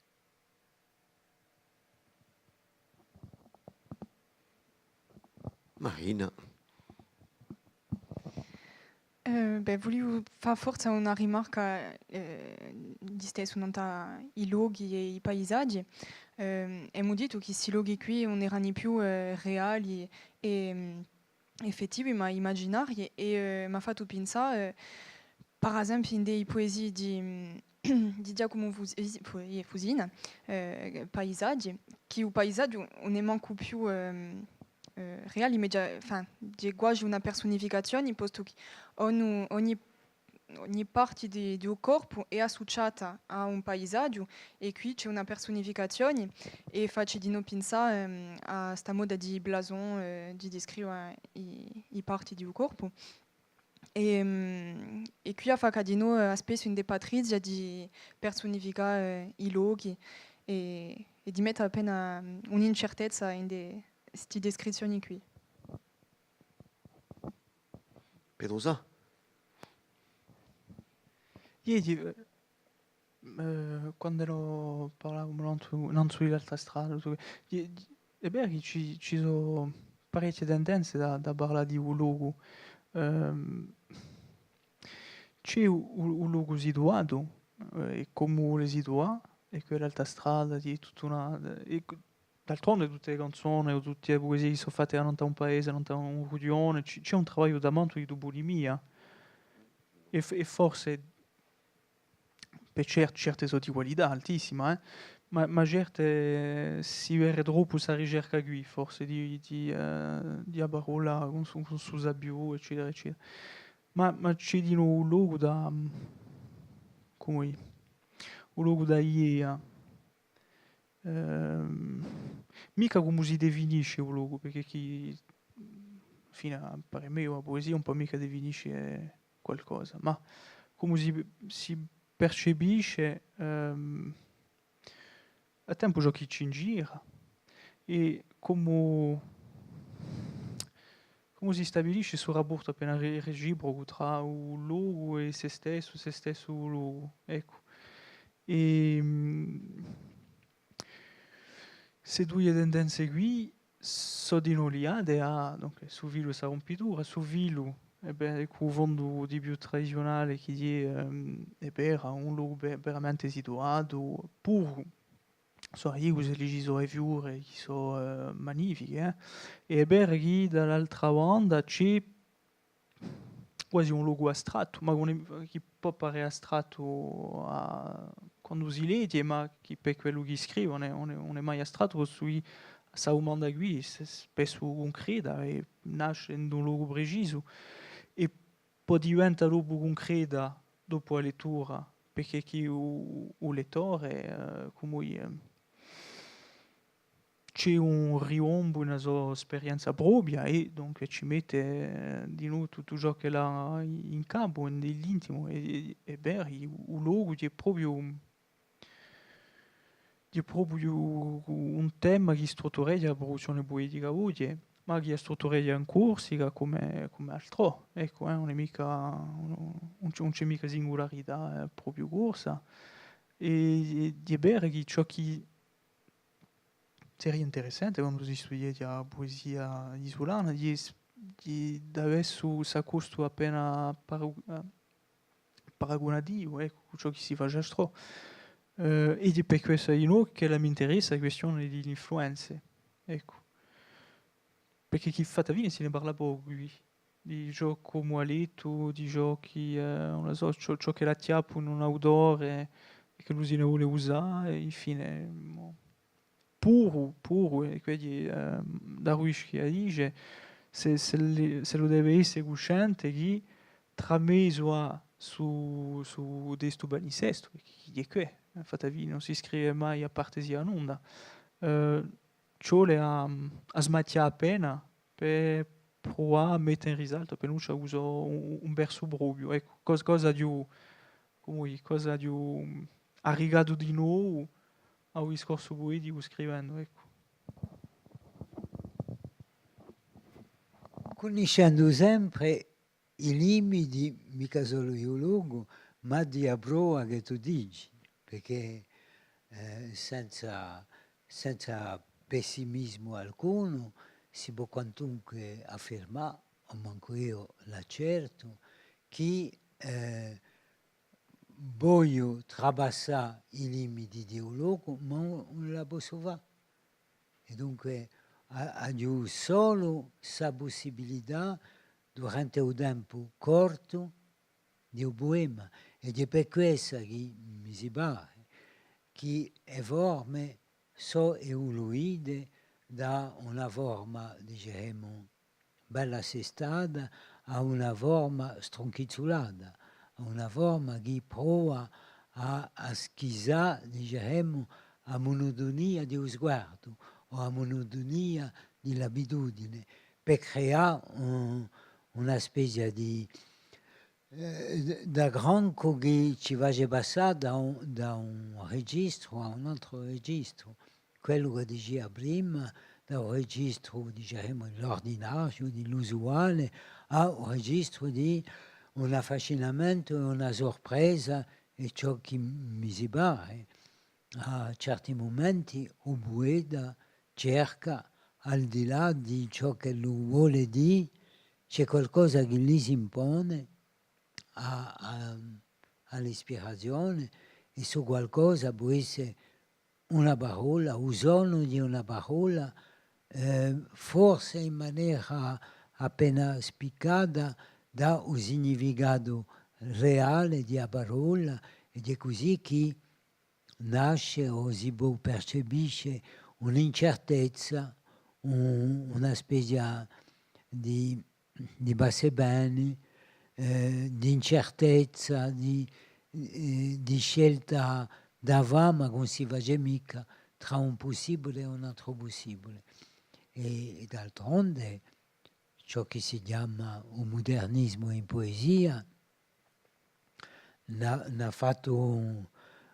Marina. Eh, bè, vuliu fà forse una rimarca, eh, listessu nant'à i lochi è i paisaghji. Ehm, emu dittu chì sti lochi quì ùn erani più, eh, reali è, mm, effettivi, ma imaginarii, è, eh, m'hà fattu pinsà, eh, par esempiu, in i puesii di, di Ghjacumu Fusi-, Fu-, eh, Fusina, eh, Paisaghji, chì u paisaghju ùn hè mancu più, ehm, eh, reali, ma ghjè, enfin, ghjè guasi una persunificazioni, postu chì ogni, ogni ogni parti di, di u corpu hè assuciata à un paisaghju, è quì ci hè una persunificazioni, è faci dinò pinsà, ehm, à sta moda di Blason, eh, di discriva i, i parti di u corpu. È, ehm, è quì affaca dinò, eh, spessu ind'è Patrizia di persunificà, eh, i lochi è, è di metta appena, mm, un'incertezza ind'è sti discrizzioni quì. Petru Sà? Iè, iè, eh, eh, quand'ellu parlava nanzu, nanzu di l'altra strada, tuttu què, di, di, hè vera chì ci, ci sò parechje tendenze da, da parlà di u locu. Ehm, ci hè u, u, u locu situatu, eh, è cumu l'hè situatu, è quell'altra strada, hè tutta una, è c-, d'altronde tutte e canzone o tutte e puesie chì sò fatte nant'à un paese, nant'à un rughjone, ci, ci hè un travagliu tamantu di tupunimia. È f-, è forse per cer-, certe sò di qualità altissima, eh, ma, ma certe, eh, si vede troppu sta ricerca quì, forse, di, di, eh, di a parolla cun su, cun su sapiù, eccetera, eccetera. Ma, ma ci hè dinò un locu da, cumu dì, un locu da idea. Ehm, micca cumu si definisce u locu, perchè chì, infine, à parè meiu, a puesia ùn pò micca definisce qualcosa, ma cumu si, si percepisce, ehm, à tempu ciò chì ci ingira, è cumu, cumu si stabilisce stu rapportu appena re-, reciprocu trà u locu è sè stessu, sè stessu u locu, eccu. È, mm, ste duie tendenze quì sò dinò liate à, donc, stu filu è sta rumpitura, stu filu, è bè, cù u fondu di più tradiziunale chì hè, ehm, hè vera, un locu ve-, veramente situatu, puru, sò, eiu s'e lighju e fiure, chì sò, eh, magnifiche, eh. È hè vera chì da l'altra banda ci hè quasi un locu astrattu, ma chì pò parè astrattu à, quandu si leghje, ma chì per quellu chì scrive ùn hè, ùn hè, ùn hè mai astrattu, postu chì sta dumanda quì hè s-, spessu cuncreta è nasce in un locu precisu, è pò diventà dopu cuncreta dopu a lettura, perchè chì u, u lettore, eh, cumu dì, ci hè un ribombu in a so sperienza propria è, dunque, ci mette, eh, dinù tuttu ciò ch'ellu hà in capu, in, in l'intimu, è, è, è bè, u, u locu hè propiu, hè propiu un tema chì struttureghja a pruduzzione puetica oghje, ma chì a struttureghja in Corsica cum'è, cum'è altrò, eccu, eh, ùn hè micca, ùn, ùn ci hè, ùn ci hè micca singularità, eh, propiu corsa. È, è hè vera chì ciò chì seria interessante quandu si studieghja a puesia isulana, di, di, d'avè stu, st'accostu appena paru-, eh, paragunativu, eccu, cù ciò chì si face altrò. Eh, è hè per quessa dinò ch'ella m'interessa a quistione di l'influenze, eccu. Perchè chì fatta fine si ne parla pocu quì, di ciò ch'omu hà lettu, di ciò chì, eh, ùn la sò, ciò, ciò ch'ellu hà chjappu in un autore è ch'ellu si ne vole usà, è infine, mo. Puru, puru, è quindi, ehm, Darwish chì a dice, s'è, s'ellu, s'ellu deve esse cusciente chì tramezu à stu, stu testu palinsestu, chì, chì hè què, eh, fatta fine, ùn si scrive mai à parte si à nunda, eh, ci vole à, à smachjà appena per pruvà à mette in risaltu appinuccia un, un versu propiu, eccu, cos-, cosa di u, cumu dì, cosa di u, arricatu di novu à u discorsu pueticu scrivendu, eccu. Cunniscendu sempre i limiti, micca solu di u locu, ma di a prova chì tù dici, perchè, eh, senza, senza pessimismu alcunu, si pò quantunque affirmà, o mancu eiu l'accertu, chì, eh, vogliu trapassà i limiti di u locu, ma ùn, ùn la possu fà. È dunque a-, aghju solu sta pussibilità, durante u tempu cortu, di u puema. È hè per quessa chì mi si pare chì e forme sò evoluite da una forma, diceremu, bella assestata à una forma strunchizzulata, à una forma chì prova à, à schisà, diceremu, a munutunia di u sguardu o a munutunia di l'abitudine, per creà un, una spezia di, eh, d'agrancu chì ci face passà da un, da un registru à un altru registru. Quellu chì dicia prima, da un registru, diceremu, di l'urdinariu, di l'usuale, à un registru di un affascinamentu è una surpresa è ciò chì mi si pare, à certi mumenti, u pueta cerca, al di là di ciò ch'ellu vole dì, ci hè qualcosa chì li s'impone à, à, à l'ispirazione, è stu qualcosa pò esse una parolla, u sonu di una parolla, eh, forse in manera appena spiccata da u significatu reale di a parolla, ed hè cusì chì nasce o si pò percepisce un'incertezza, un-, una spezia di, di passa è veni, eh, d'incertezza, di, eh, di scelta da fà, ma chì ùn si face micca trà un pussibule è un altru pussibule. È, è d'altronde, ciò chì si chjama u mudernismu in puesia, n'hà, n'hà fattu un,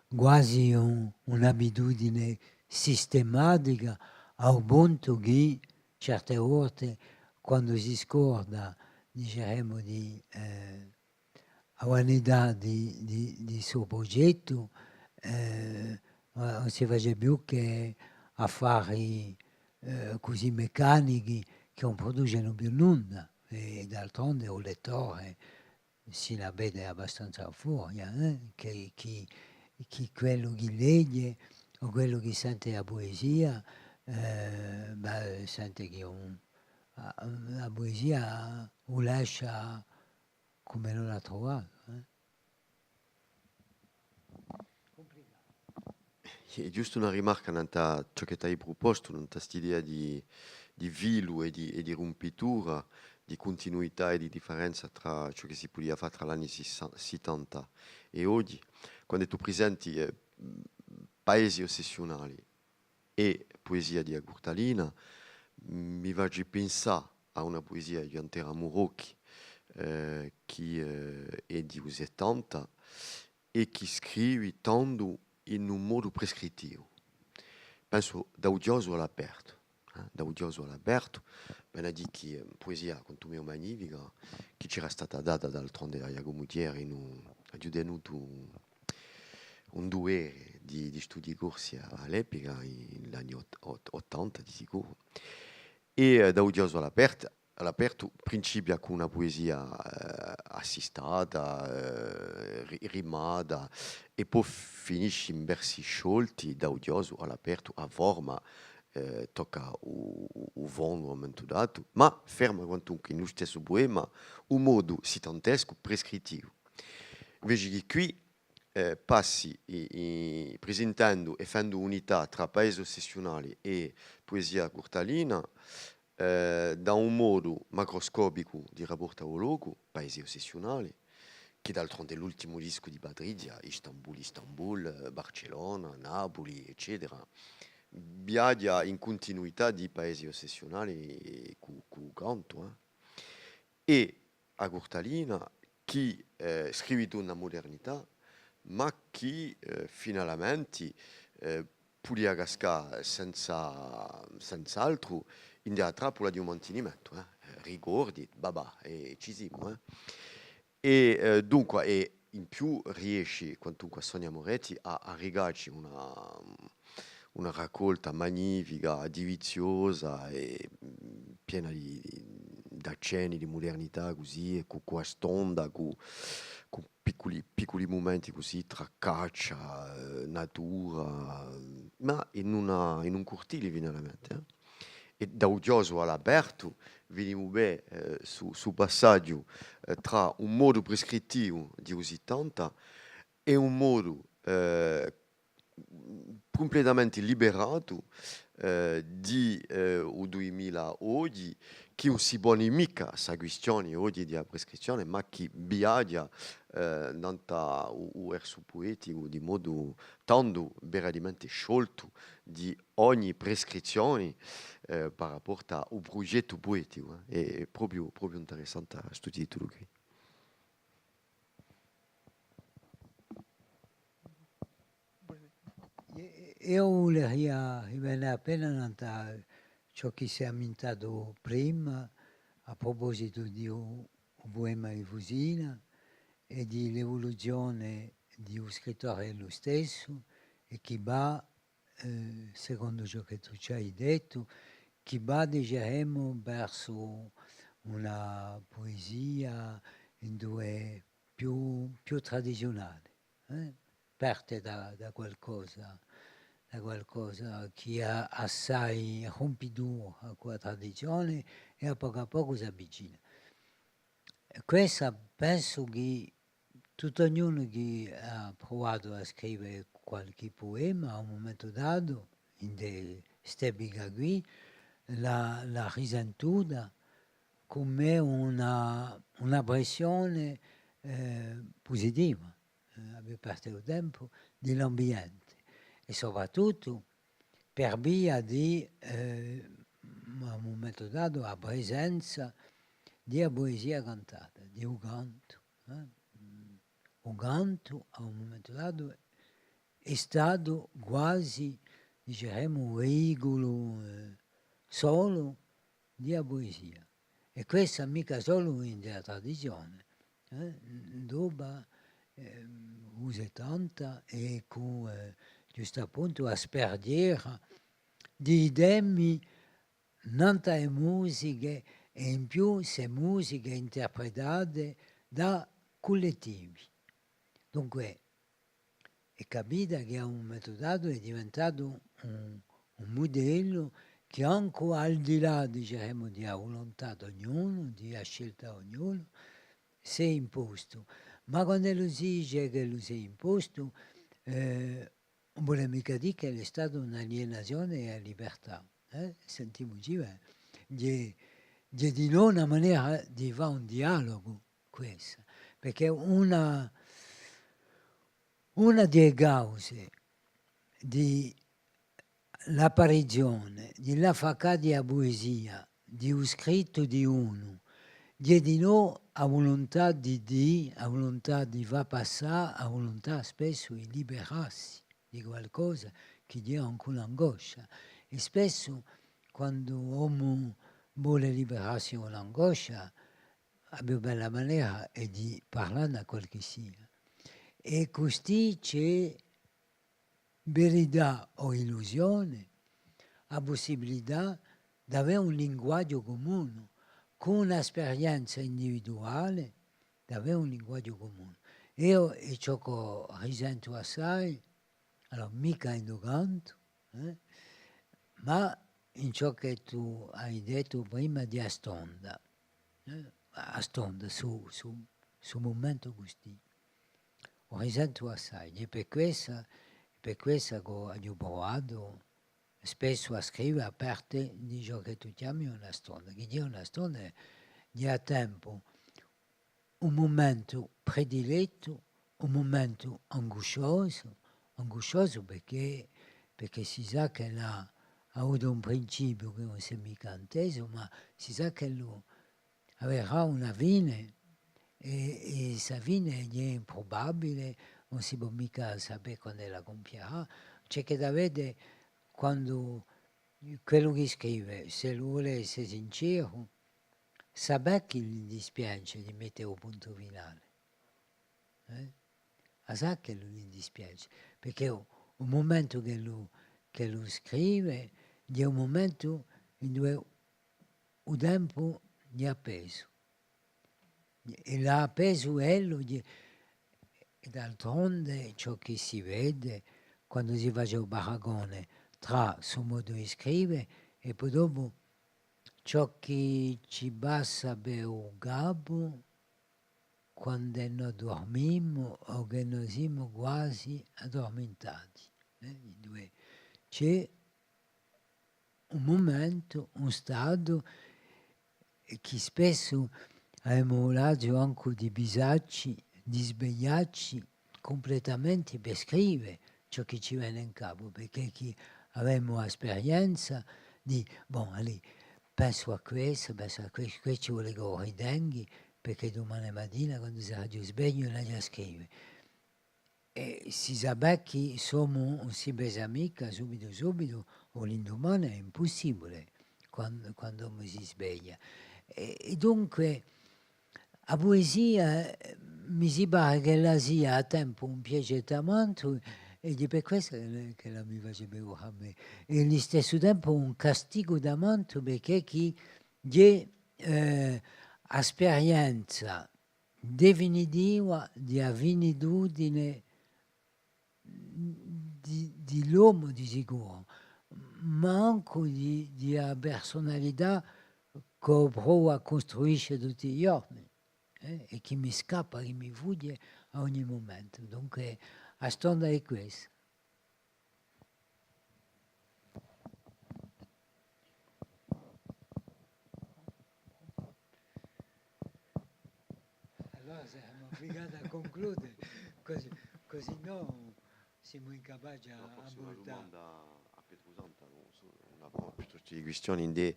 guasi un, un'abitudine sistematica, à u puntu chì, certe volte, quandu si scorda, diceremu, di, eh, a vanità di, di, di stu prughjettu, eh, ùn si face più chè affari, eh, cusì meccanichi chì ùn pruducenu più nunda, è d'altronde u lettore si la vede abbastanza à furia, eh, chì, chì, chì quellu chì leghje o quellu chì sente a puesia, eh, bè, sente chì un, a, a puesia u lascia cum'ellu l'hà truvatu, eh. Hè ghjustu una rimarca nant'à ciò chì t'hai prupostu, nant'à st'idea di, di filu è di, è di rumpitura, di cuntinuità è di differenza trà ciò chì si pudia fà trà l'anni sissa-, sittanta è oghji, quand'è tù prisenti, eh, Paesi ossessiunali è puesia di a Curtalina, mi faci pinsà à una puesia di Ghjuvan Teramu Rocchi, eh, chì, eh, hè di u settanta, è chì scrivi tandu in un modu prescrittivu. Pensu Da u chjosu à l'apertu, eh, Da u chjosu à l'apertu, vene à dì chì, eh, puesia quantunque magnifica, chì ci era stata data d'altronde da Ghjacumu Thiers in un, aghju tenutu un duvere di, di studii corsi à, à l'epica, in l'anni ot-, ot-, ottanta di sicuru. È, eh, Da u chjosu à l'apertu, à l'apertu, principia cù una puesia, eh, assistata, eh, ri-, rimata, è po finisci in versi sciolti, Da u chjosu à l'apertu, a forma, eh, tocca u, u, u fondu à un mumentu datu, ma ferma quantunque in u stessu puema u modu sittantescu prescrittivu. Inveci chì quì, eh, passi i, i, prisintendu è fendu unità trà Paesi ossessiunali è puesia curtalina, eh, da un modu macroscopicu di raportu à u locu, Paesi ossessiunali, chì d'altronde hè l'ultimu discu di Patridia, Istanbul, Istanbul, eh, Barcellona, Napuli, eccetera, viaghja in cuntinuità di Paesi ossessiunali cù, cù u cantu, eh. È a curtalina, chì, eh, scrivi tù in a mudernità, ma chì, eh, finalmente, eh, pudia cascà senza, senz'altru in a trappula di un mantinimentu, eh. Eh, ricordi, babà, è ci simu, eh. È, eh, dunque, è in più riesci, quantunque à Sonia Moretti, à, à arricacci una, una raccolta magnifica, diviziosa è, mm, piena di, di, d'accenni di mudernità cusì, è cù, cù a stonda, cù, cù picculi, picculi mumenti cusì trà caccia, eh, natura, ma in una, in un curtili finalmente, eh. È Da u chjosu à l'apertu, vidimu bè, eh, stu, stu passaghju, eh, trà un modu prescrittivu di u sittanta è un modu, eh, cumplettamenti liberatu, eh, di, eh, u duimila oghji, chì ùn si poni micca sta quistioni oghji di a prescrizzioni, ma chì viaghja, eh, nant'à u, u versu pueticu di modu tandu veramenti scioltu di ogni prescrizzioni, eh, par raportu à u prughjettu pueticu, eh. Hè, hè propiu, propiu interessante stu titulu quì. Eiu vuleria rivene appena nant'à ciò chì s'hè ammintatu prima à prupositu di u, u puema di Fusina è di l'evoluzione, di u scrittore ellu stessu è chì và, eh, secondu ciò chì tù ci hai dettu, chì và, diceremu, versu una puesia induve più, più tradiziunale, eh? Parte da, da qualcosa, da qualcosa chì hè assai rumpidura cù a tradizione è à pocu à pocu s'avvicina. È quessa pensu chì tuttu ognunu chì hà pruvatu à scrive qualchì puema à un mumentu datu, in ste epiche quì, l'hà, l'hà risentuta cum'è una, una pressione, eh, pusitiva, eh, à parte u tempu, di l'ambiente. È soprattuttu per via di, eh, à un mumentu datu, a presenza di a puesia cantata, di u cantu, eh. U cantu, à un mumentu datu, hè statu guasi, diceremu, u veiculu, eh, solu di a puesia. È quessa micca solu in a tradizione, eh, dopu, eh, u settanta è cù, eh, ghjustappuntu a sparghjera di i temi nant'à e musiche, è in più ste musiche interpretate da cullettivi. Dunque, è capita chì à un mumentu datu hè diventatu un, un mudellu chì ancu al di là, diceremu, di a vuluntà d'ognunu, di a scelta d'ognunu, s'hè impostu. Ma quand'ellu si dice ch'ellu s'hè impostu, eh, ùn vole micca dì ch'ellu hè statu un'alienazione à a libertà, eh? Sentimuci bè. Hè, hè dinò una manera di fà un dialogu, quessa, perchè una, una di e cause di l'apparizione, di l'affaccà di a puesia, di u scrittu di unu, hè dinò a vuluntà di dì, a vuluntà di fà passà, a vuluntà spessu di liberassi di qualcosa chì hè ancu un'angoscia. È spessu, quandu omu vole liberassi da un'angoscia, a più bella manera hè di parlà à qualchissia. È custì ci hè, verità o illusione, a pussibilità d'avè un linguaghju cumunu, cù una sperienza individuale, d'avè un linguaghju cumunu. Eiu, hè ciò ch'o risentu assai, allora, micca in u cantu, eh, ma in ciò chì tù hai dettu prima di a stonda, eh, a stonda, su, su, su mumentu custì. U risentu assai, hè per quessa, per quessa ch'o aghju pruvatu spessu à scrive à parte di ciò chì tù chjami una stonda, chì hè una stonda, hè à tempu un mumentu predilettu, un mumentu angusciosu, angusciosu perchè, perchè si sà ch'ellu hà avutu un principiu chì ùn s'hè micca intesu, ma si sà ch'ellu averà una fine, è, è sta fine hè imprubabile, ùn si pò micca sapè quand'ella cumpierà. Ci hè chì da vede quandu quellu chì scrive, s'ellu vole esse sinceru, sapè chì li dispiace di mette u puntu finale. Eh? A sà ch'ellu li dispiace, perchè u, u mumentu ch'ellu, ch'ellu scrive, hè un mumentu induve u tempu hè appesu. È l'hà appesu ellu, è d'altronde ciò chì si vede quandu si face u paragone trà su modu di scrive è po dopu ciò chì ci passa per u capu quand'è no durmimu o chì no simu guasi addurmintati, eh, induve ci hè un mumentu, un statu, è chì spessu avemu u laziu ancu di pisacci, di svegliacci cumplettamenti per scrive ciò chì ci vene in capu, perchè chì avemu a sperienza di, bon, allez, pensu à questu, pensu à questu, questu ci vole chì u ritenghi, perchè dumane matina, quandu saraghju svegliu, l'aghju à scrive. È si sapè chì s'omu ùn si pesa micca subitu subitu, o l'indumane, hè impussibule, quandu, quandu omu si sveglia. È, è dunque, a puesia, eh, mi si pare ch'ella sia à tempu un piacè tamantu, è hè per quessa ch'ella, ch'ella mi face piacè à mè, è à listessu tempu un castigu tamantu, perchè chì hè, eh, a sperienza definitiva di a finitudine di, di l'omu di sicuru, ma ancu di, di a persunalità ch'o provu à custruisce tutti i ghjorni, eh, è chì mi scappa, chì mi fughje à ogni mumentu. Dunque, a stonda hè quessa. Allora simu ubligati à cunclude, cusì, cusì nò simu incapaci à... Forse una dumanda à Petru Santa, nò? Una, piuttostu di quistioni, ind'è,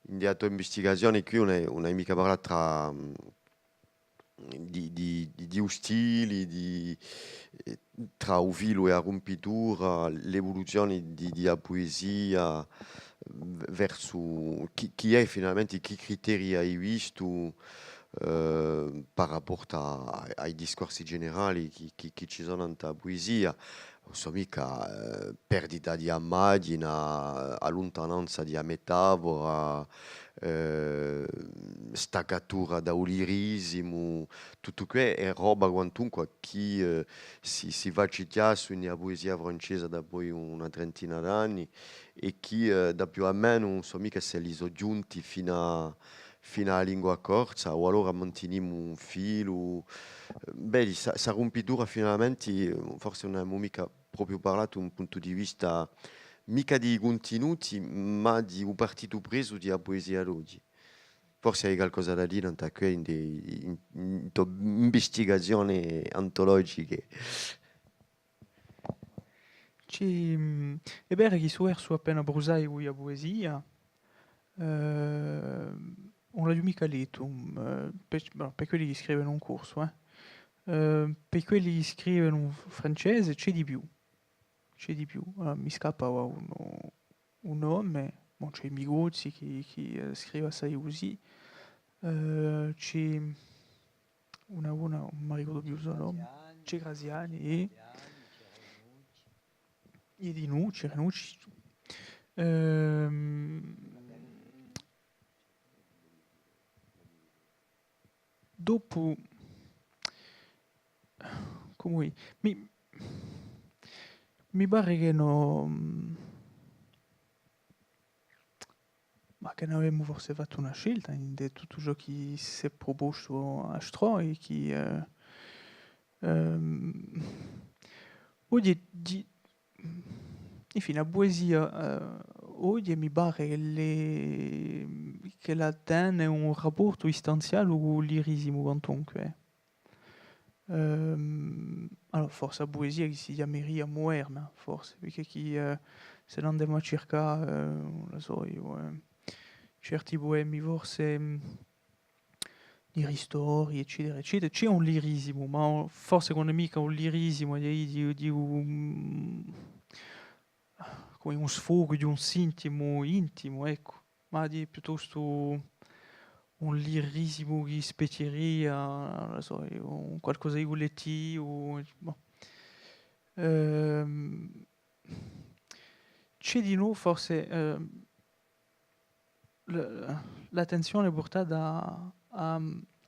ind'è a to investigazione quì ùn hè, ùn hai micca parlatu trà, mm, di, di, di, di u stili, di, eh, trà u filu è a rumpitura, l'evoluzione di, di a puesia, v-, versu chì, chì hè finalmente, chì criterii hai vistu, eh, par rapportu à, à i discorsi generali chì, chì, chì ci sò nant'à a puesia. Ùn sò micca, eh, perdita di a maghjina, alluntananza di a metafora, eh, staccatura da u lirisimu, tuttu què hè roba quantunque chì, eh, si, si face chjassu in a puesia francesa dapoi una trentina d'anni è chì, eh, da più à menu, ùn sò micca s'elli sò ghjunti fin'à, fin'à a lingua corsa, o allora mantinimu un filu. Bè, di sta, sta rumpitura finalmente, forse ùn avemu micca propiu parlatu d'un puntu di vista micca di i cuntinuti, ma di u partitu presu di a puesia d'oghji. Forse hai calcosa da dì nant'à què in, in, in to investigazione antologiche. Ci, mm, hè vera chì sò versu appena prusaicu di a puesia, eh, ùn l'aghju micca lettu, mm, eh, per, bò, per quelli chì scrivenu in corsu, eh. Eh, per quelli chì scrivenu in francese, ci hè di più. Ci hè di più. Allora, mi scappa ora un, un nome, ma ci hè Migozzi chì, chì, eh, scrive assai cusì. Eh, ci hè una, una, ùn mi ricordu più u so nome. Ci hè Graziani, è, è Dinucci, Renucci. Ehm, Dopu, cumu dì, mi, mi pare chì no, ma chì no avemu forse fattu una scelta in tuttu ciò chì s'hè prupostu à Stroi, chì, eh, ehm, vogliu dì, infine, a puesia, eh, oghje mi pare ch'ella, ch'ella tene un rapportu istanziale cù u lirisimu, quantunque. Ehm, allora, forse a puesia chì si chjameria muderna, forse, perchè chì, eh, s'è no andemu à circà, eh, ùn la sò eiu, eh, certi puemi, forse, mm, di ristori, eccetera, eccetera. Ci hè un lirisimu, ma forse ùn hè micca un lirisimu di, di, di un, cum'è un sfogu di un sintimu intimu, eccu. Ma di piuttostu un lirisimu chì spechjeria, ùn la sò, un qualcosa di cullettivu, bò. Ehm, ci hè dinò forse, ehm, l-, l'attenzione purtata à, à,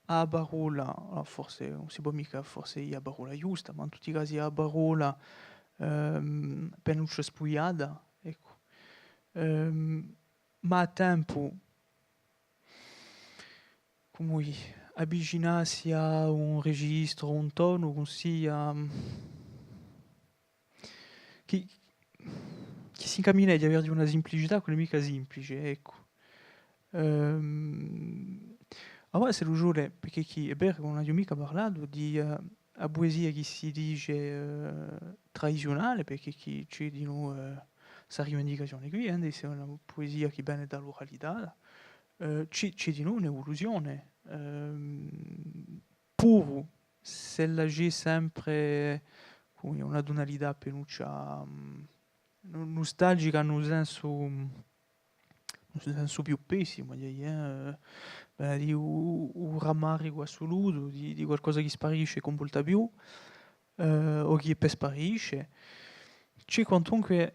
à a parolla, allora forse ùn si pò micca, forse hè a parolla ghjusta, ma in tutti i casi a parolla, ehm, appinuccia spugliata, eccu. Ehm, ma à tempu, cumu dì, avvicinassi à un registru, un tonu, cusì, à, chì, chì s'incammina à avè una simplicità chì ùn hè micca simplice, eccu. Ehm, avà s'ellu ci vole, perchè chì hè vera chì ùn aghju micca parlatu di, eh, a puesia chì si dice, eh, tradiziunale, perchè chì ci hè dinò, eh, sta rivendicazione quì, eh, d'esse una puesia chì vene da l'uralità, eh, ci, ci hè dinò un'evoluzione, ehm, puru s'ella ci hè sempre, cum'è dì, una tunalità appinuccia, mm, nu-, nustalgica, in u sensu, mm, in sensu più pessimu, eh, eh, vene à dì u, u rammaricu assulutu di, di qualcosa chì sparisce è chì ùn volta più, eh, o chì hè per sparisce. Ci hè quantunque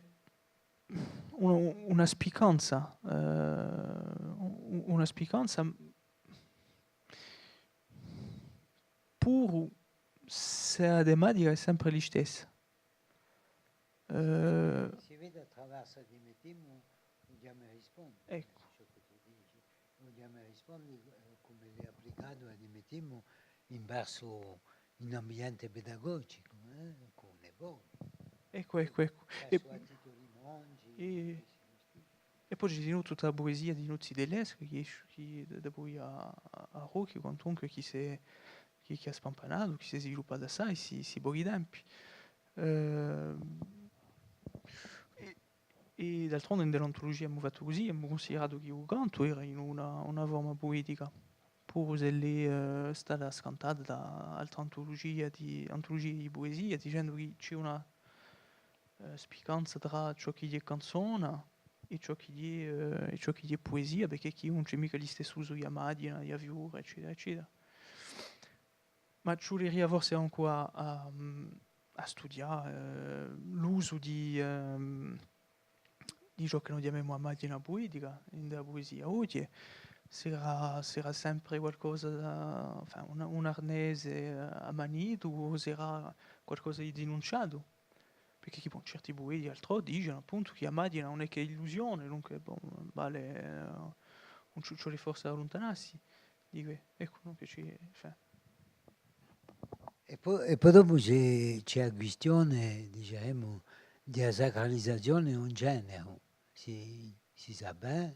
una, una spicanza, eh, u-, una spicanza puru s'è a tematica hè sempre listessa. Eh, si vede attraversu, ammettimu, u chjama è rispondi, eccu, ciò chì tù dici, u chjama è rispondi, eh, cum'ellu hè applicatu, ammettimu, in versu, in ambiente pedagogicu, eh, cù i voti. Eccu, eccu, eccu. È, versu a tituli mongi, è, è po ci hè dinù tutta a puesia di Nuzzi Tedescu, chì, chì d-, dapoi à, à, à Rocchi, quantunque, chì s'hè, chì, chì hà spampanatu, chì s'hè sviluppatu assai, sti, sti pochi tempi. Eh, è, è d'altronde, in l'antulugia emu fattu cusì, emu cunsideratu chì u cantu era in una, una forma puetica, puru s'ellu hè, eh, stata scantata da altre antulugie di, antulugie di puesia, dicendu chì ci hè una, eh, spicanza trà ciò chì hè canzona è ciò chì hè, eh, è ciò chì hè puesia, perchè chì ùn ci hè micca listessu usu di a maghjina, di a fiura, eccetera, eccetera. Ma ci vuleria forse ancu à, à, à studià, eh, l'usu di, ehm, di ciò chì no chjamemu a maghjina puetica, in a puesia oghje, s'era, s'era sempre qualcosa da, enfin, un, un arnese, eh, ammanitu, o s'era qualcosa di denunciatu? Perchè chì, bon, certi pueti, altrò, dicenu appuntu chì a maghjina ùn hè chè illusione, dunque, bon, vale, eh, ùn ci, ci vole forse à alluntanassi, dicu, eccu, nò, chì ci, cioè. È po, è po dopu ci hè, ci hè a quistione, diceremu, di a sacralizazione di un generu. Si, si sà bè,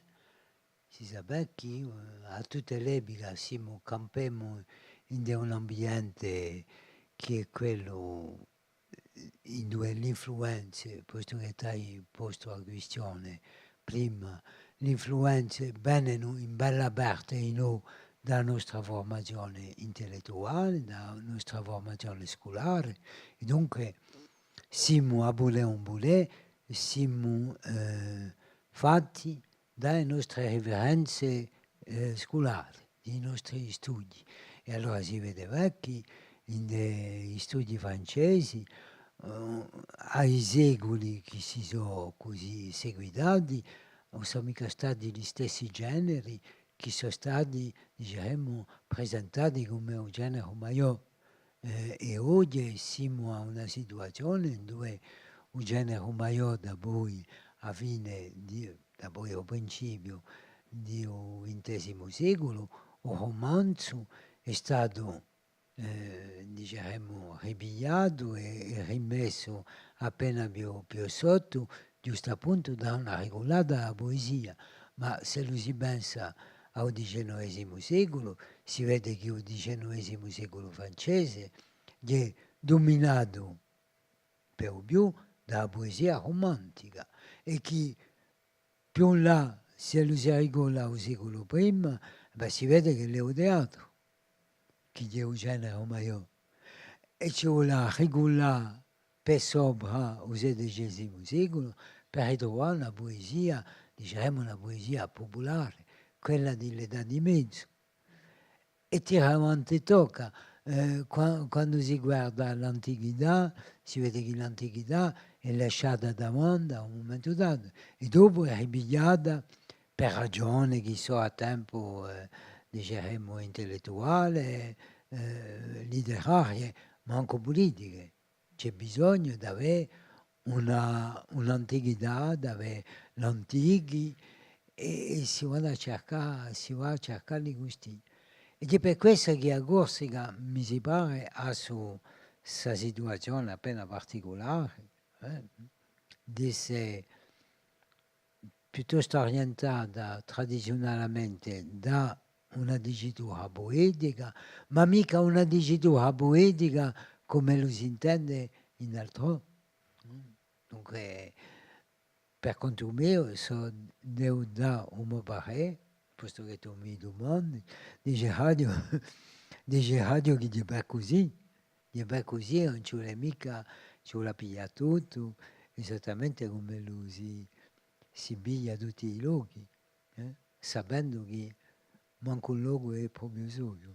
si sà bè chì, eh, à tutte l'epiche simu, campemu in un ambiente chì hè quellu induve l'influenze, postu chì t'ai postu a quistione prima, l'influenze venenu in bella parte, innò, da a nostra furmazione intellettuale, da a nostra furmazione sculare, è dunque simu, à vulè o ùn vulè, simu, eh, fatti da e nostre riferenze, eh, sculare, di i nostri studii. È allora si vede bè chì in, eh, i studii francesi, eh, à i seculi chì si sò cusì seguitati, ùn sò micca stati listessi generi chì sò stati, diceremu, presentati cum'è u generu maiò. Eh, è oghje simu à una situazione induve u generu maiò, dapoi a fine di, dapoi u principiu di u vintesimu seculu, u rumanzu hè statu, eh, diceremu, ripigliatu è, è rimessu appena più, più sottu, ghjustu appuntu da una riculata à a puesia. Ma s'ellu si pensa à u dicennovesimu seculu, si vede chì u dicennovesimu seculu francese hè duminatu per u più da a puesia rumantica, è chì più in là, s'ellu si ricolla à u seculu prima, bè, si vede ch'ellu hè u teatru chì hè u generu maiò. È ci vole à ricullà per sopra u sedecesimu seculu, per ritruvà una puesia, diceremu, una puesia pupulare, quella di l'età di mezu. È tira avanti è tocca, eh, qua-, quandu si guarda l'antichità, si vede chì l'antichità hè lasciata da banda à un mumentu datu, è dopu hè ripigliata per ragione chì sò à tempu, eh, diceremu, intellettuale, eh, literarie, ma ancu pulitiche. Ci hè bisognu d'avè una, un'antichità, d'avè l'antichi, è, è si vanu à circà, si và à circà li custì. È hè per quessa chì a Corsica, mi si pare, hà stu, sta situazione appena particulare, eh, d'esse piuttostu orientata tradiziunalamente da una dicitura puetica, ma micca una dicitura puetica cum'ellu s'intende in altrò. Dunque, per contu meiu, s'o devu dà u mo parè, postu chì tù mi dumandi, diceraghju, diceraghju chì hè bè cusì, hè bè cusì, ùn ci vole micca, ci vole à piglià tuttu, esattamente cum'ellu si, si piglia tutti i lochi. eh, sapendu chì mancu un locu hè propiu soiu.